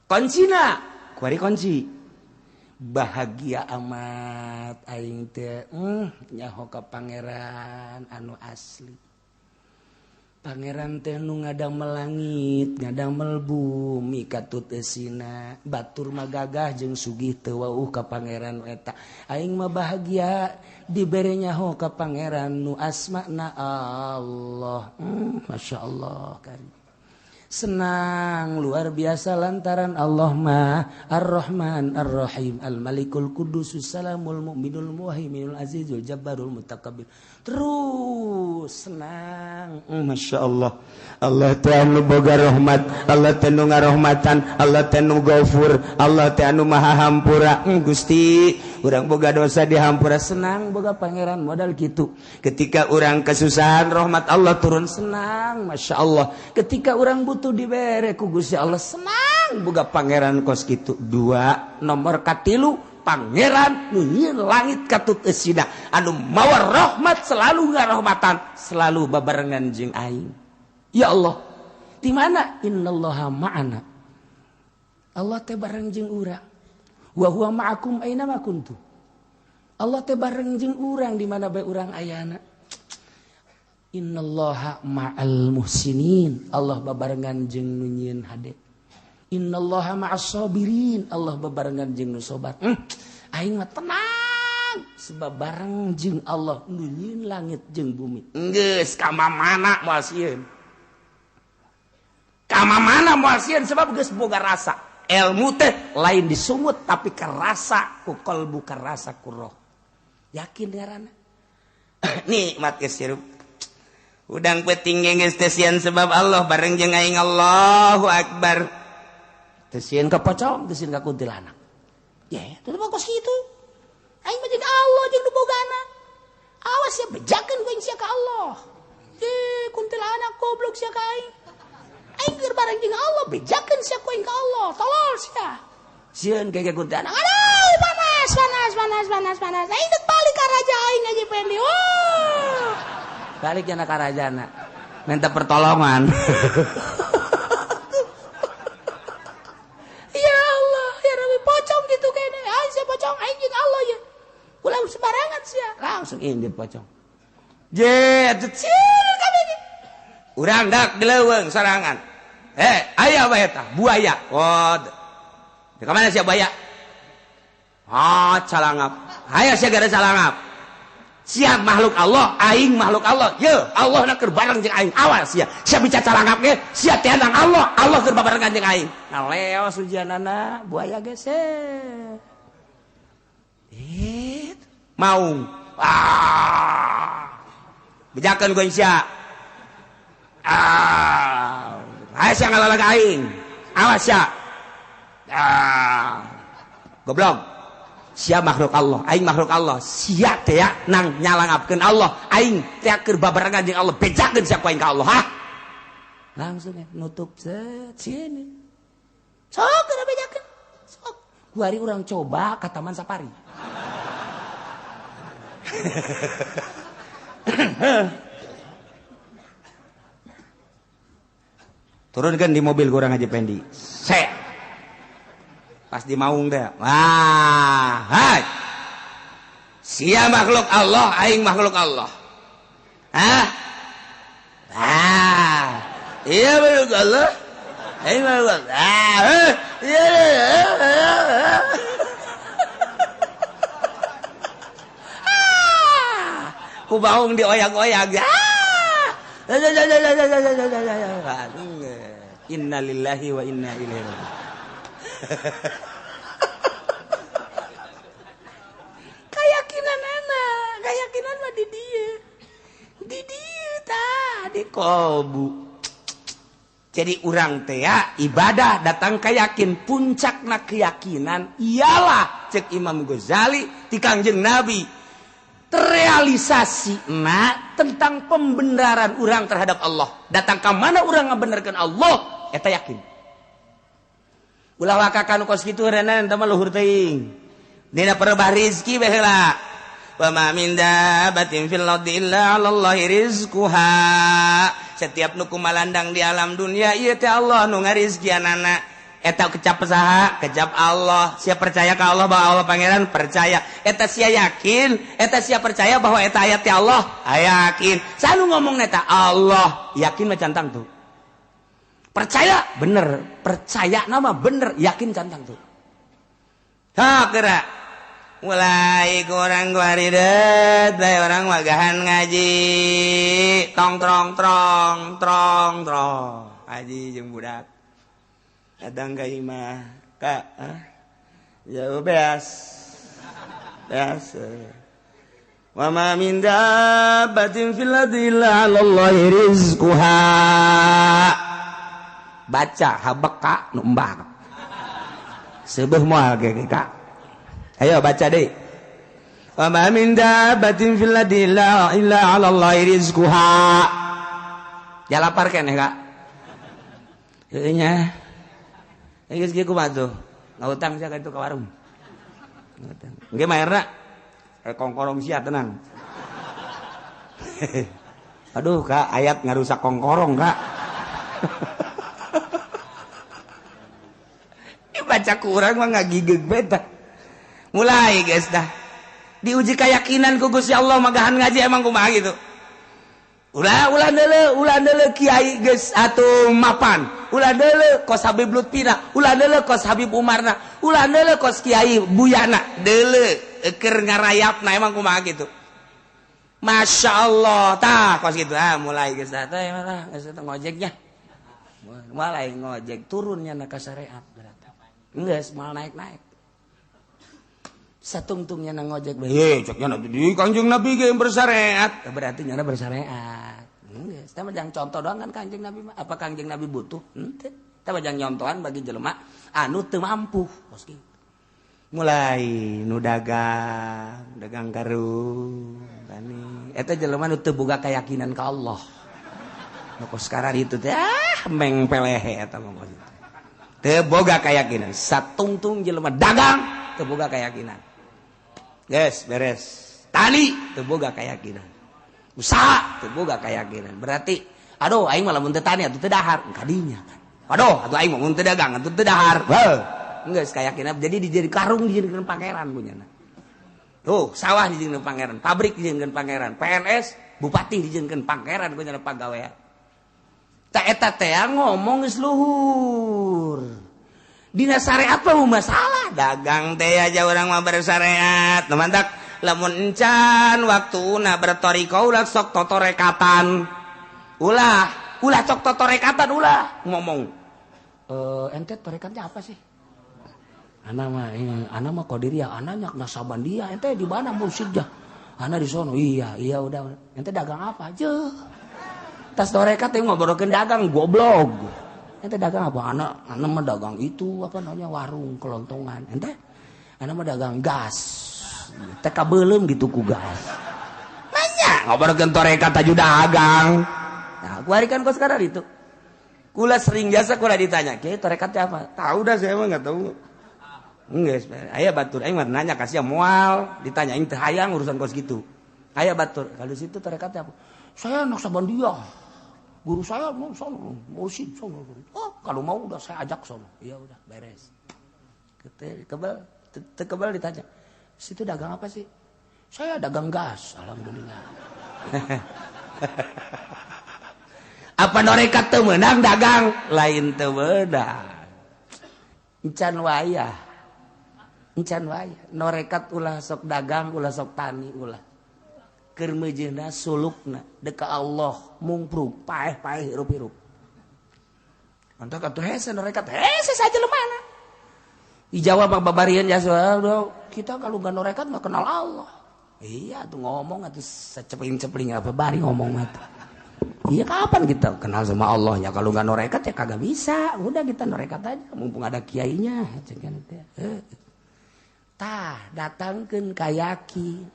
Kuncina, kuari kunci. Bahagia amat aing teh nyaho ka pangeran anu asli. Pangeran teh nu ngadamel langit, ngadamel bumi katut eusina, batur mah gagah jeung sugih teu wauh ka pangeran eta. Aing mah bahagia dibere nyaho ka pangeran nu asmana Allah. Masyaallah kari. Senang luar biasa lantaran Allah mah Ar-Rahman Ar-Rahim Al-Malikul Qudusus Salamul Mu'minul Muhaiminul Azizul Jabbarul Mutakabbir. Terus senang. Masya Allah. Allah teh anu boga rahmat, Allah teh nu ngarahmatan, Allah teh nu gafur, Allah teh anu maha hampura. Gusti, urang boga dosa dihampura, senang boga pangeran modal kitu. Ketika urang kesusahan rahmat Allah turun, senang, Masya Allah. Ketika urang butuh dibere ku Gusti Allah, senang boga pangeran kos kitu. Dua, nomor katilu pangeran nu nyieun langit katut eusina anu mawa rahmat selalu ngarahmatan selalu babarengan jeung aing. Ya Allah, di mana innallaha ma'ana? Allah teh bareng jeung urang. Wa huwa ma'akum aina ma kuntum. Allah teh bareng jeung urang di mana bae urang ayana. Innallaha ma'al muhsinin. Allah babarengan jeung nu nyieun hade. Innallaha ma'as sabirin. Allah babarengan jeung nu sabar. Aing mah tenang sebab bareng jeung Allah nu nyieun langit jeung bumi. Geus ka mana moal sieun. Ka mana moal sieun sebab geus boga rasa. Ilmu teh lain disungut tapi kerasa ku kalbu, kerasa ku roh. Yakin ngaranna. Nikmat geus hirup. Udang peuting geus teh sieun sebab Allah bareng jeung aing. Allahu akbar. Teu sieun ka pocong, teu sieun ka kuntilanak. Ya, teu mah kos kitu. Aing mah jeung Allah jeung nu bogana. Awas sia bejakeun ku aing sia ka Allah. Ye, kuntilanak goblok sia ka aing. Aing keur bareng jeung Allah, bejakeun sia ku aing ka Allah. Tolol sia. Sieun ka kuntilanak. Aduh, panas, panas, panas, panas, panas. Aing teh balik ka raja aing aja Pendi. Oh. Balik jana ka rajana. Minta pertolongan. Ya Allah, ya Rabbi, pocong gitu kene. Aing sia pocong, aing jeung Allah ya. Ulah sembarangan sia. Langsung indit pocong. Je, cil kami. Urang dak di leuweung sorangan. Aya bae eta, buaya. Oh. Di mana sia buaya? Ah, calangap. Aya sia gara calangap. Sia makhluk Allah, aing makhluk Allah. Ye, Allah na keur bareng jeung aing. Awas sia. Sia bicara calangap ge, sia teh nang Allah, Allah keur babarengan jeung aing. Ngaleos ujianana buaya geser. Maung. Ah. Bejakeun ku sia. Ah. Hae sia ngalalag aing. Awas sia. Ah. Goblok. Sia makhluk Allah, aing makhluk Allah. Sia teh nang nyalangapkeun Allah, aing teh keur babarengan jeung Allah, bejakeun sia ku aing ka Allah, hah? Langsung nutup set sini. Sok keur bejakeun. Sok. Kuari urang coba ka Taman Safari. Turunkan di mobil kurang Haji Pendi. Set. Pas di maung deh. Wah, hai. Sia makhluk Allah, aing makhluk Allah. Hah? Ah. Iya makhluk Allah. Aing makhluk Allah. Ah, iya. Ah. Ku baung dioyak-oyak. Ah. Innalillahi wa inna ilaihi raji'un. Keyakinan anak, keyakinan mah di dia tah di kolbu. Jadi urang teh ya, ibadah datang keyakin, puncakna keyakinan ialah cek Imam Ghazali ti Kangjeng Nabi terrealisasi na tentang pembenaran urang terhadap Allah. Datang ke mana urang ngabenerkeun Allah eta yakin. Ulah wakakan kos kitu renan eta mah luhur teuing. Dina perebah rizki bae heula. Wa ma min dabatin fil ardi illa 'alallahi rizquha. Setiap nu kumalandang di alam dunia ieu teh Allah nu ngarizkianana. Eta kecap saha? Kecap Allah. Sia percaya ka Allah bahwa Allah pangeran? Percaya. Eta sia yakin, eta sia percaya bahwa eta ayat teh Allah? Yakin. Sanu ngomong eta Allah, yakin mah cantang tuh. Percaya bener, percaya nama bener, yakin cantang tuh. Ha geura. Mulai kurang guaridet, bae orang wagahan ngaji. Tong trong trong trong trong. Haji jeung budak. Kadang ka imah, Kak, ya beas. Beas. Wa ma min dabbatin fil ardi illa 'ala Allahi rizquha. Baca habeka nu embak. Seubeuh moal ge Kak. Ayo baca deui. Wa ma min dabbatin fil ardi illa 'ala Allahi rizquha. Ya lapar keneh Kak. Heueuh nya. Geus kieu kumaha tuh? Ngahutang sia ka itu ka warung. Ngahutang. Engke mayarna kongkorong sia tenang. Aduh Kak, ayat ngarusak kongkorong Kak. Baca kurang mah ngagigeg beta. Mulai guys dah. Diuji keyakinan ku Gusti Allah magahan ngaji emang kumaha gitu. Ulah ulah deuleu kiai geus atuh mapan. Ulah deuleu kos Habib Lutfina, ulah deuleu kos Habib Umarna, ulah deuleu kos Kiai Buyana, deuleu keur ngarayapna emang kumaha gitu. Masya Allah, tah kos gitu. Ah mulai geus tah teh mah geus ngojeknya. Mulai ngojek turunnya na ka syariat berarti. Geus moal naik-naik. Satungtungnya na ngojek, heh ceknya nanti di Kanjeng Nabi ge bersyariat, berarti nyana bersyariat. Geus, tah mah jang contoh doang kan Kanjeng Nabi mah. Apa Kanjeng Nabi butuh? Henteu. Tah mah jang nyontohan bagi jelema anu teu mampu. Kos kitu. Mulai nu dagang, dagang karung, tani. Eta jelema nu teu boga keyakinan ka Allah. Nu kos sekarang itu teh ah meng pelehe eta mah kos itu. Teu boga keyakinan. Satungtung jelema dagang teu boga keyakinan. Yes, beres. Tani teu boga keyakinan. Usaha teu boga keyakinan. Berarti aduh aing mah lamun teu tani atuh teu dahar kadinya kan. Aduh atuh aing mah mun teu dagang atuh teu dahar. Heuh. Geus keyakinan jadi dijadi karung dijadikeun pangeran punyana. Tuh, sawah dijadikeun pangeran, pabrik dijadikeun pangeran, PNS, bupati dijadikeun pangeran punyana pagawean. Ta eta teh ngomong geus luhur. Dina syariat mah masalah dagang teh aja orang mah bersyariat. Nu mantak lamun encan waktuna bertoriko ulah sok totorekatan. Ulah, ulah sok totorekatan ulah ngomong. Ente torekatnya apa sih? Ana mah ana mah qadiriyah, ana nyak nasaban dia. Ente di mana mursyidnya? Ana di sono. Iya, iya udah. Ente dagang apa? Jeuh. Tas torekat teh ngobrolkeun dagang goblok. Ente dagang apa? Ana mah dagang itu apa namanya warung kelontongan. Ente ana mah dagang gas. TK beuleum gitu ku gas. Nanya ngobrolkeun torekat aju dagang. Nah, kuari kan kos sekarang itu. Kula sering jasa kula ditanya, "Kiai torekatnya apa?" Tahu dah saya mah enggak tahu. Enggeus, aya batur aing mah nanya kasih moal, ditanya aing teu hayang urusan kos gitu. Aya batur, kalau situ torekatnya apa? Saya Naksabandia. Guru saya mau sono, mau sih sono. Oh, kalau mau udah saya ajak sono. Iya udah beres. Kebal, kebal ditanya. Situ dagang apa sih? Saya dagang gas, alhamdulillah. Apa norekat teu meunang dagang? Lain teu meunang. Encan wayah. Encan wayah. Norekat ulah sok dagang, ulah sok tani, ulah. Keur meujeuhna sulukna deka Allah mungprug paeh-paeh hirup-hirup. Mantap atuh hese norekat hese saja lemana. Di Jawa mah babarian jasa kita kalau enggak norekat enggak kenal Allah. Iya tuh ngomong atuh secepling-cepling apa bari ngomong mah. Iya kapan kita kenal sama Allah ya kalau enggak norekat ya kagak bisa. Udah kita norekat aja mumpung ada kiainya cenah teh. Tah datangkeun ka yakin.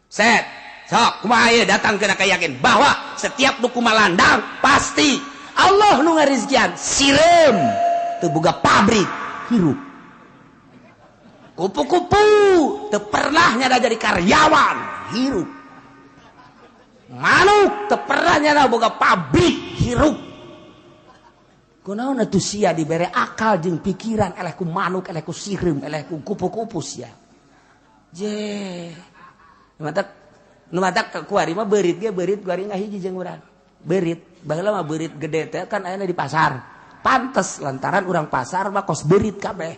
Set. Sok kumaha ieu datang kana kayakin bahwa setiap nu kumalandang pasti Allah nu ngarizkian sireum teu boga pabrik hirup. Kupu-kupu teu pernah nyada jadi karyawan hirup. Manuk teu pernah nyada boga pabrik hirup. Kunaon atuh sia dibere akal jeung pikiran eleh ku manuk eleh ku sireum eleh ku kupu-kupu sia. Je. Mantak nu matak kuari mah beurit ge beurit kuari ngahiji jeung urang. Beurit, baheula mah beurit gede teh kan ayana di pasar. Pantes lantaran urang pasar mah kos beurit kabeh.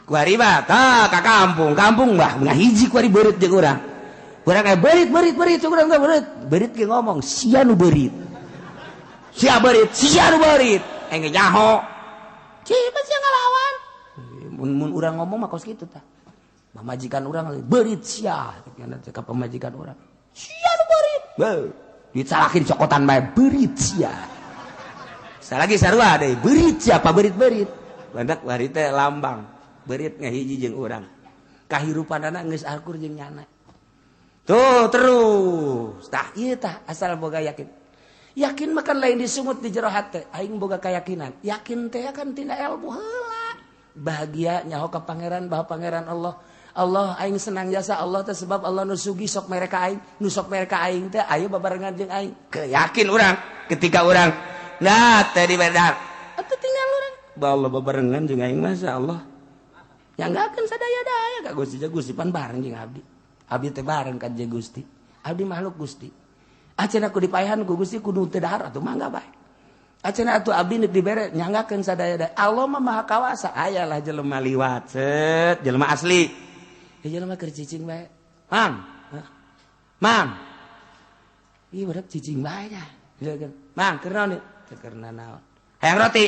Kuari mah tah ka kampung, kampung mah ngahiji kuari beurit jeung urang. Urang aya beurit beurit beurit urang teh beurit. Beurit ge ngomong sia nu beurit. Sia beurit, sia nu beurit. Aing nyaho. Ciba sia ngalawan. Mun urang ngomong mah kos kitu tah. Pamajikan urang beurit sia, kitu ka pamajikan urang. Sia nu beurit. Beuh, dicalakin cokotan bae beurit sia. Salagi sarua deui, beurit sia pa beurit-beurit. Landak bari teh lambang, beurit ngahiji jeung urang. Kahirupanana geus akur jeung nyana. Tuh terus. Tah ieu tah asal boga yakin. Yakin mah kan lain disungut di jero hate, aing boga keyakinan. Yakin teh kan tina ilmu heula. Bahagia nyaho ka pangeran bahwa pangeran Allah. Allah aing senang jasa Allah teh sebab Allah nu sugih sok mere ka aing, nu sok mere ka aing teh ayo babarengan jeung aing. Keyakin urang ketika urang nah teh dibedar. Atuh tinggal urang. Bah Allah babarengan jeung aing mah Allah. Nyanggakeun sadaya-daya ka Gusti Gusti pan bareng jeung abdi. Abdi teh bareng ka jeung Gusti. Abdi makhluk Gusti. Acena ku dipaehan ku Gusti kudu teu dahar atuh mangga bae. Acena atuh abdi neuk dibere nyanggakeun sadaya-daya. Allah mah maha kawasa. Ayalah jelema liwat set jelema asli. Ya jelema keur cicing bae. Mang. Mang. Ih budak cicing bae nya. Mang keur naon ieu? Teu keur nanaon. Hayang roti.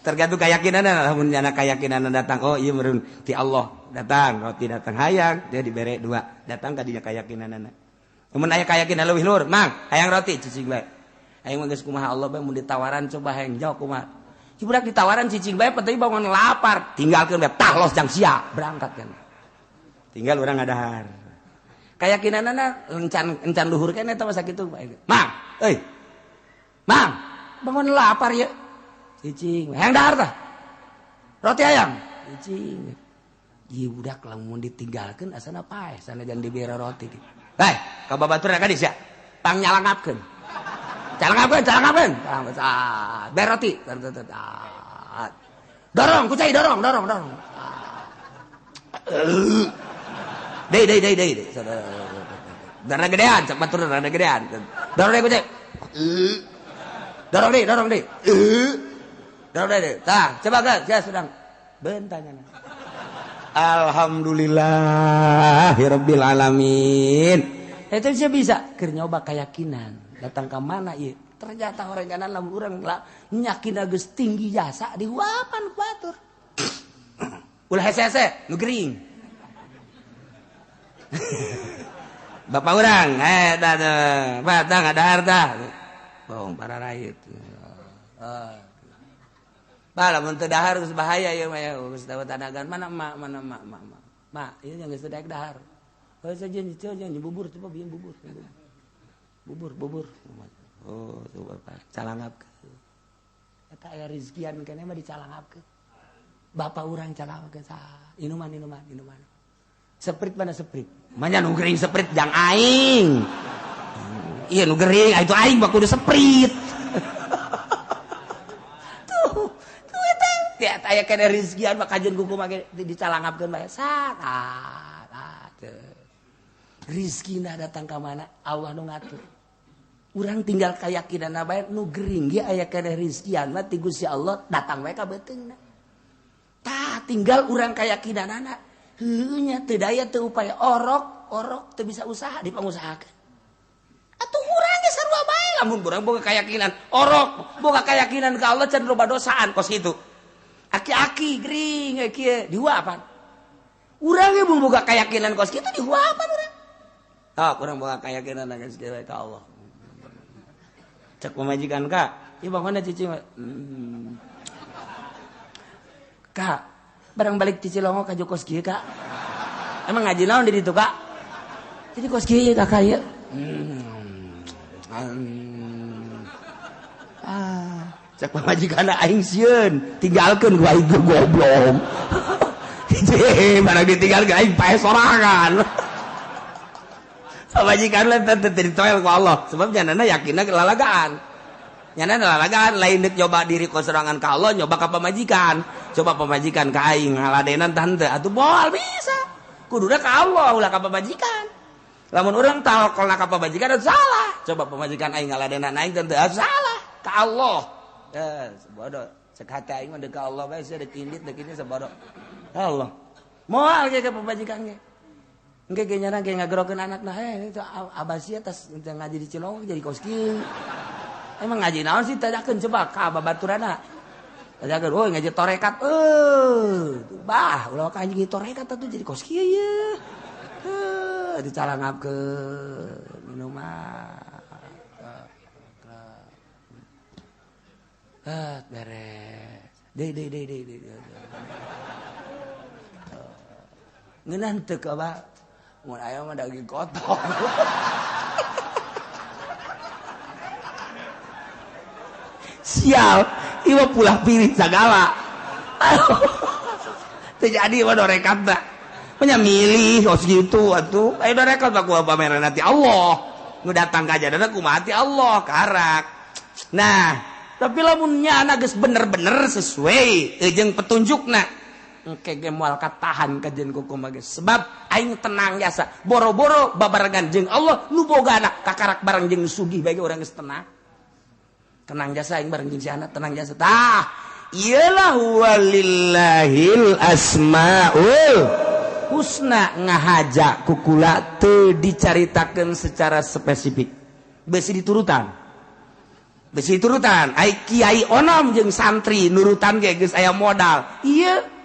Tergantung keyakinan, lamun nyana keyakinan datang, oh iya meureun ti Allah datang, roti datang hayang, dia dibere dua, datang ka dinya keyakinanana. Mun aya keyakinan leuwih luhur, mang hayang roti cicing bae. Aing mah geus kumaha Allah bae mun ditawaran coba hayang jauh kumaha. Si budak ditawaran cicing bae penting bangun lapar, tinggalkeun bae tah los jang sia, berangkat kan. Tinggal urang ngadahar. Keyakinanana encan encan luhur keneh eta mah sakitu bae. Mang, euy. Mang, bangun lapar ya. Cicing, hayang dahar tah. Roti hayang. Cicing. Ieu budak lamun ditinggalkeun asana paeh, sanajan dibere roti. Bae, ka babaturna ka sia. Pang nyalangapkeun. Calangapkeun, calangapkeun. Bere roti. Dorong, kucai dorong, dorong, dorong. Deui, deui, deui, deui. Darah gedean, cak batur rada gedean. Dorong deui kucai. Dorong deui, dorong deui. Dorong deui. Tah, coba geus, ya sedang. Bentanya. Alhamdulillahirabbil alamin. Eta sih bisa keur nyoba keyakinan. Datang ke mana ieu? Ternyata orang kanan lamun urang lah nyakin geus tinggi jasa dihuapan ku batur. Ulah hese-hese, nu gering. Bapak urang, dah dah ngadahar dah. Bohong para rakyat. Bah lamun teu dahar geus bahaya ieu mah ya, geus tanagan mana emak, mana emak, emak, emak. Mak, ieu yang geus teu daek dahar. Heuh sajen sajen bubur coba bieu bubur. Bubur, bubur. Oh, tuh bapak calangapkeun. Eta aya rizkian keneh mah dicalangapkeun. Bapak urang calangapkeun sa. Inuman, inuman, inuman. Seprit mana seprit? Manya nu gering seprit jang aing. Iya nu gering, itu aing mah kudu seprit. Tuh, tuh eta teh aya keneh rizkian mah kajeun kuku mah dicalangapkeun bae. Sa, tah, teh. Rizkina datang ka mana? Allah nu ngatur. Urang tinggal keyakinan bae nu gering ge aya keneh rizkian mah ti Gusti Allah datang bae ka beuteungna. Tah tinggal urang keyakinanana. Heueuh nya teu daya teu upaya orok, orok teu bisa usaha dipangusahakeun. Atuh urang ge sarua bae lamun urang boga keyakinan orok, boga keyakinan ka Allah can loba dosaan kos kitu. Aki-aki gering we kieu dihuapan. Urang ge mun boga keyakinan kos kitu dihuapan urang. Ah, kurang boga keyakinan geus dewe ka Allah. Cek pamajikan kak, ieu bangunna cici. Kak, barang balik cici longo ka kos kieu kak. Emang ngaji naon di ditu kak? Jadi kos kieu kakak ieu. Ah, cek pamajikan aing sieun, tinggalkeun gua aing goblok. Hiji, barang ditinggalkeun aing paeh sorangan. Pamajikan lah teu ditoel ku Allah sebab nyanana yakinna lalagaan. Nyanana lalagaan lain deuk nyoba diri ku sorangan ka Allah nyoba ka pamajikan. Coba pamajikan ka aing ngaladenan tah henteu atuh moal bisa. Kuduna ka Allah ulah ka pamajikan. Lamun urang tawakkalna ka pamajikan atuh salah. Coba pamajikan aing ngaladenan aing teh atuh salah ka Allah. Bodoh. Cek hate aing mah deuk ka Allah bae sia deuk indit deuk ini sabodoh. Allah. Moal ge ka pamajikan ge. Engke ge nyana ge ngagerokeun anakna, heh itu abah sia tas ngaji di Cilongok jadi kos kieu. Emang ngaji naon sih tanyakeun coba ka babaturana. Tanyakeun, "Oh, ngaji torekat." Bah, ulah ka ngaji torekat atuh jadi kos kieu ye. Dicalangapkeun minuman. Beres. Deui deui deui deui. Ngeunah teu ka abah. Mun aya mah daging kotor. Sial, ieu pulah pilih sagala. Teu jadi mah dorekat mah. Nya milih kos kitu atuh. Aya dorekat mah kumaha pameran ti Allah. Nu datang ka jadana kumaha ti Allah karak. Nah, tapi lamun nya geus bener-bener sesuai jeung petunjukna. Engke ge moal katahan ka jeung kumaha ge. Sebab aing tenang jasa. Boro-boro babarengan jeung Allah nu boga anak kakarak bareng jeung sugih bae urang geus tenang. Tenang jasa aing bareng jeung si anak tenang jasa. Tah, iyalah walillahil asmaul husna ngahaja kukula teu dicaritakeun secara spesifik. Besi diturutan. Besi diturutan. Ai kiai onom jeung santri nurutan ge geus aya modal. Ieu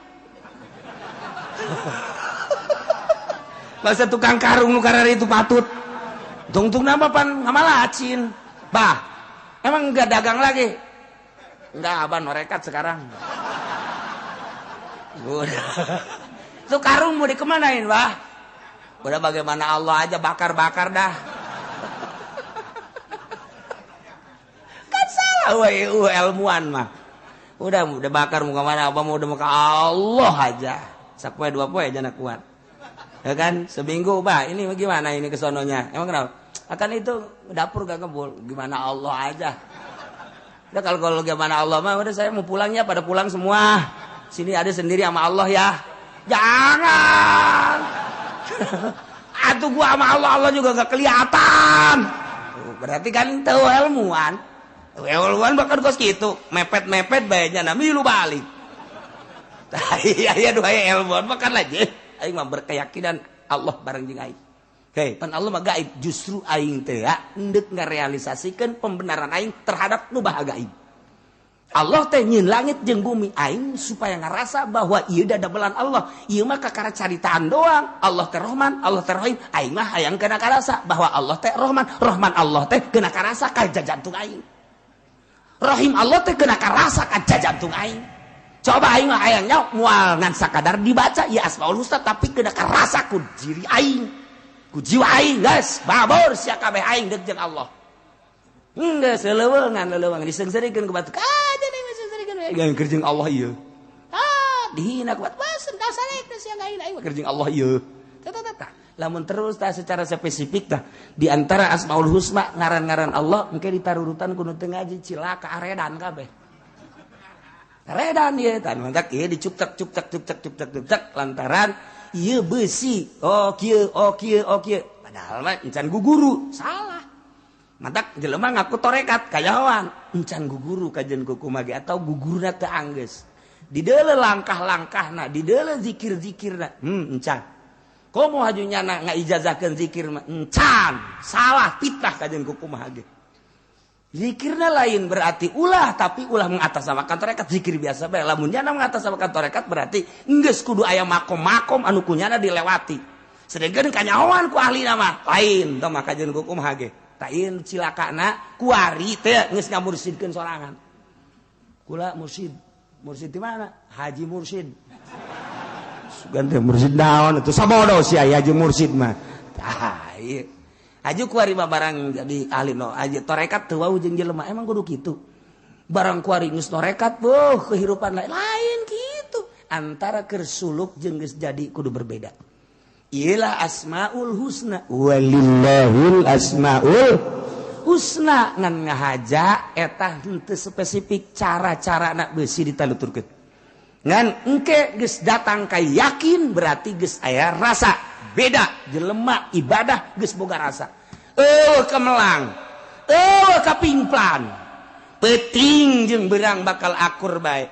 bahasa tukang karung nu karari itu patut. Tungtung nama pan ngamalacin. Bah, emang enggak dagang lagi? Enggak, abah norekat sekarang. Udah. Itu karung mau dikemanain, bah? Udah bagaimana Allah aja bakar-bakar dah. Kan salah we ilmuan mah. Udah bakar mau kemana? Abah mau udah mau ke Allah aja. Sapoe dua poe aja nak kuat. Ya kan? Seminggu, bah, ini gimana ini kesononya? Emang kenapa? Akan itu dapur gak ngebul. Gimana Allah aja. Udah kalau gimana Allah mah udah saya mau pulangnya pada pulang semua. Sini ada sendiri sama Allah ya. Jangan. Atuh gua sama Allah, Allah juga gak kelihatan. Berarti kan tahu ilmuwan. Ilmuwan bahkan kos gitu, mepet-mepet bae nya milu balik. Iya iya dua ilmuwan bahkan aja. Aing mah berkeyakinan Allah bareng jeung aing. Hei, pan Allah mah gaib, justru aing teh endek ngarealisasikeun pembenaran aing terhadap nu baha gaib. Allah teh nyeun langit jeung bumi aing supaya ngarasa bahwa ieu dadabelan Allah. Ieu mah kakara caritaan doang. Allah teh Rahman, Allah teh Rahim. Aing mah hayang kana karasa bahwa Allah teh Rahman, Rahman Allah teh kena karasa ka jajantung aing. Rahim Allah teh kena karasa ka jajantung aing. Coba aing mah hayang nya moal ngan sakadar dibaca ieu Asmaul Husna tapi kena karasa ku diri aing. Ku jiwa aing geus babor sia kabeh aing deuk jeung Allah. Geus leuweungan diseungseurikeun ku batu. Ah jadi diseungseurikeun we gawe keur jeung Allah ieu. Ah dihina ku batu. Wah dasarek sia gawe aing mah keur jeung Allah ieu. Tah tah tah. Lamun terus tah secara spesifik tah di antara Asmaul Husna ngaran-ngaran Allah engke ditarurutan ku nu teu ngaji cilaka aredan kabeh. Aredan ieu tah mantak ieu dicuptek cuptek cuptek cuptek cuptek lantaran ieu besi. Oh kieu, oh kieu, oh kieu. Padahal mah encan guguru, salah. Mantak jelema ngaku torekat kayawan, encan guguru kajen kuku mage atau gugurna teu anggeus. Dideuleu langkah-langkahna, dideuleu zikir-zikirna. Encan. Komo haju nyana ngaijazahkeun zikir mah encan, salah fitnah kajen kuku mage. Zikirna lain berarti ulah, tapi ulah mengatasnamakan torekat zikir biasa bae. Lamun nyana mengatasnamakan torekat berarti geus kudu aya makom-makom anu kunyana dilewati. Sedengkeun kanyahoan ku ahli mah lain tah mah kajen kuku mah ge. Tah ieu cilakana kuari teh geus ngamursidkeun sorangan. Kula mursid. Mursid di mana? Haji Mursid. Sugan teh mursid naon atuh sabodo sia haji mursid mah. Tah ieu. Aju kuari mah barang jadi ahli no aja torekat teu wau jeung jelema emang kudu kitu. Barang kuari geus torekat beuh kehidupan lain lain kitu. Antara keur suluk jeung geus jadi kudu berbeda. Iyalah Asmaul Husna walillahil asmaul husna ngan ngahaja eta henteu spesifik cara-cara nak beusi ditaluturkeun. Ngan engke geus datang ka yakin berarti geus aya rasa. Beda jelema ibadah geus boga rasa. Eueuh kemelang, eueuh kapimplan. Peuting jeung beurang bakal akur bae.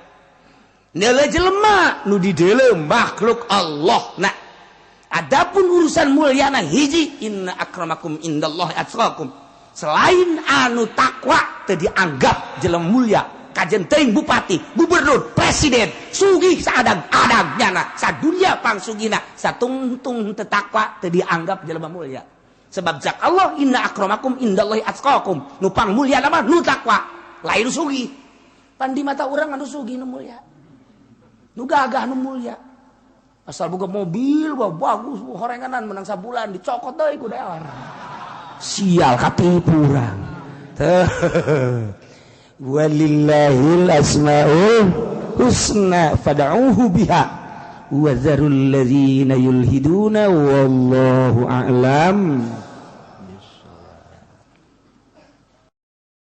Neuleuh jelema nu dideuleu makhluk Allah. Nah, Adapun urusan mulyana hiji, inna akramakum indallahi atqakum. Selain anu takwa teu dianggap jelema mulia. Kajen teuing bupati, gubernur, presiden, sugih saadang-adang nyana, sadunia pangsugihna, satungtung teu takwa teu dianggap jelema mulia. Sebab cak Allah, inna akramakum indallahi atqakum. Nu pang mulia mah nu takwa, lain sugih. Pan di mata urang anu sugih nu mulia. Nu gagah nu mulia. Asal boga mobil, wah bagus, horenganan menang sabulan dicokot deui ku dewan. Sial, katipu urang. Walillahil asmaul husna fad'uhu biha wa dzarul ladzina yulhiduna, wallahu a'lam.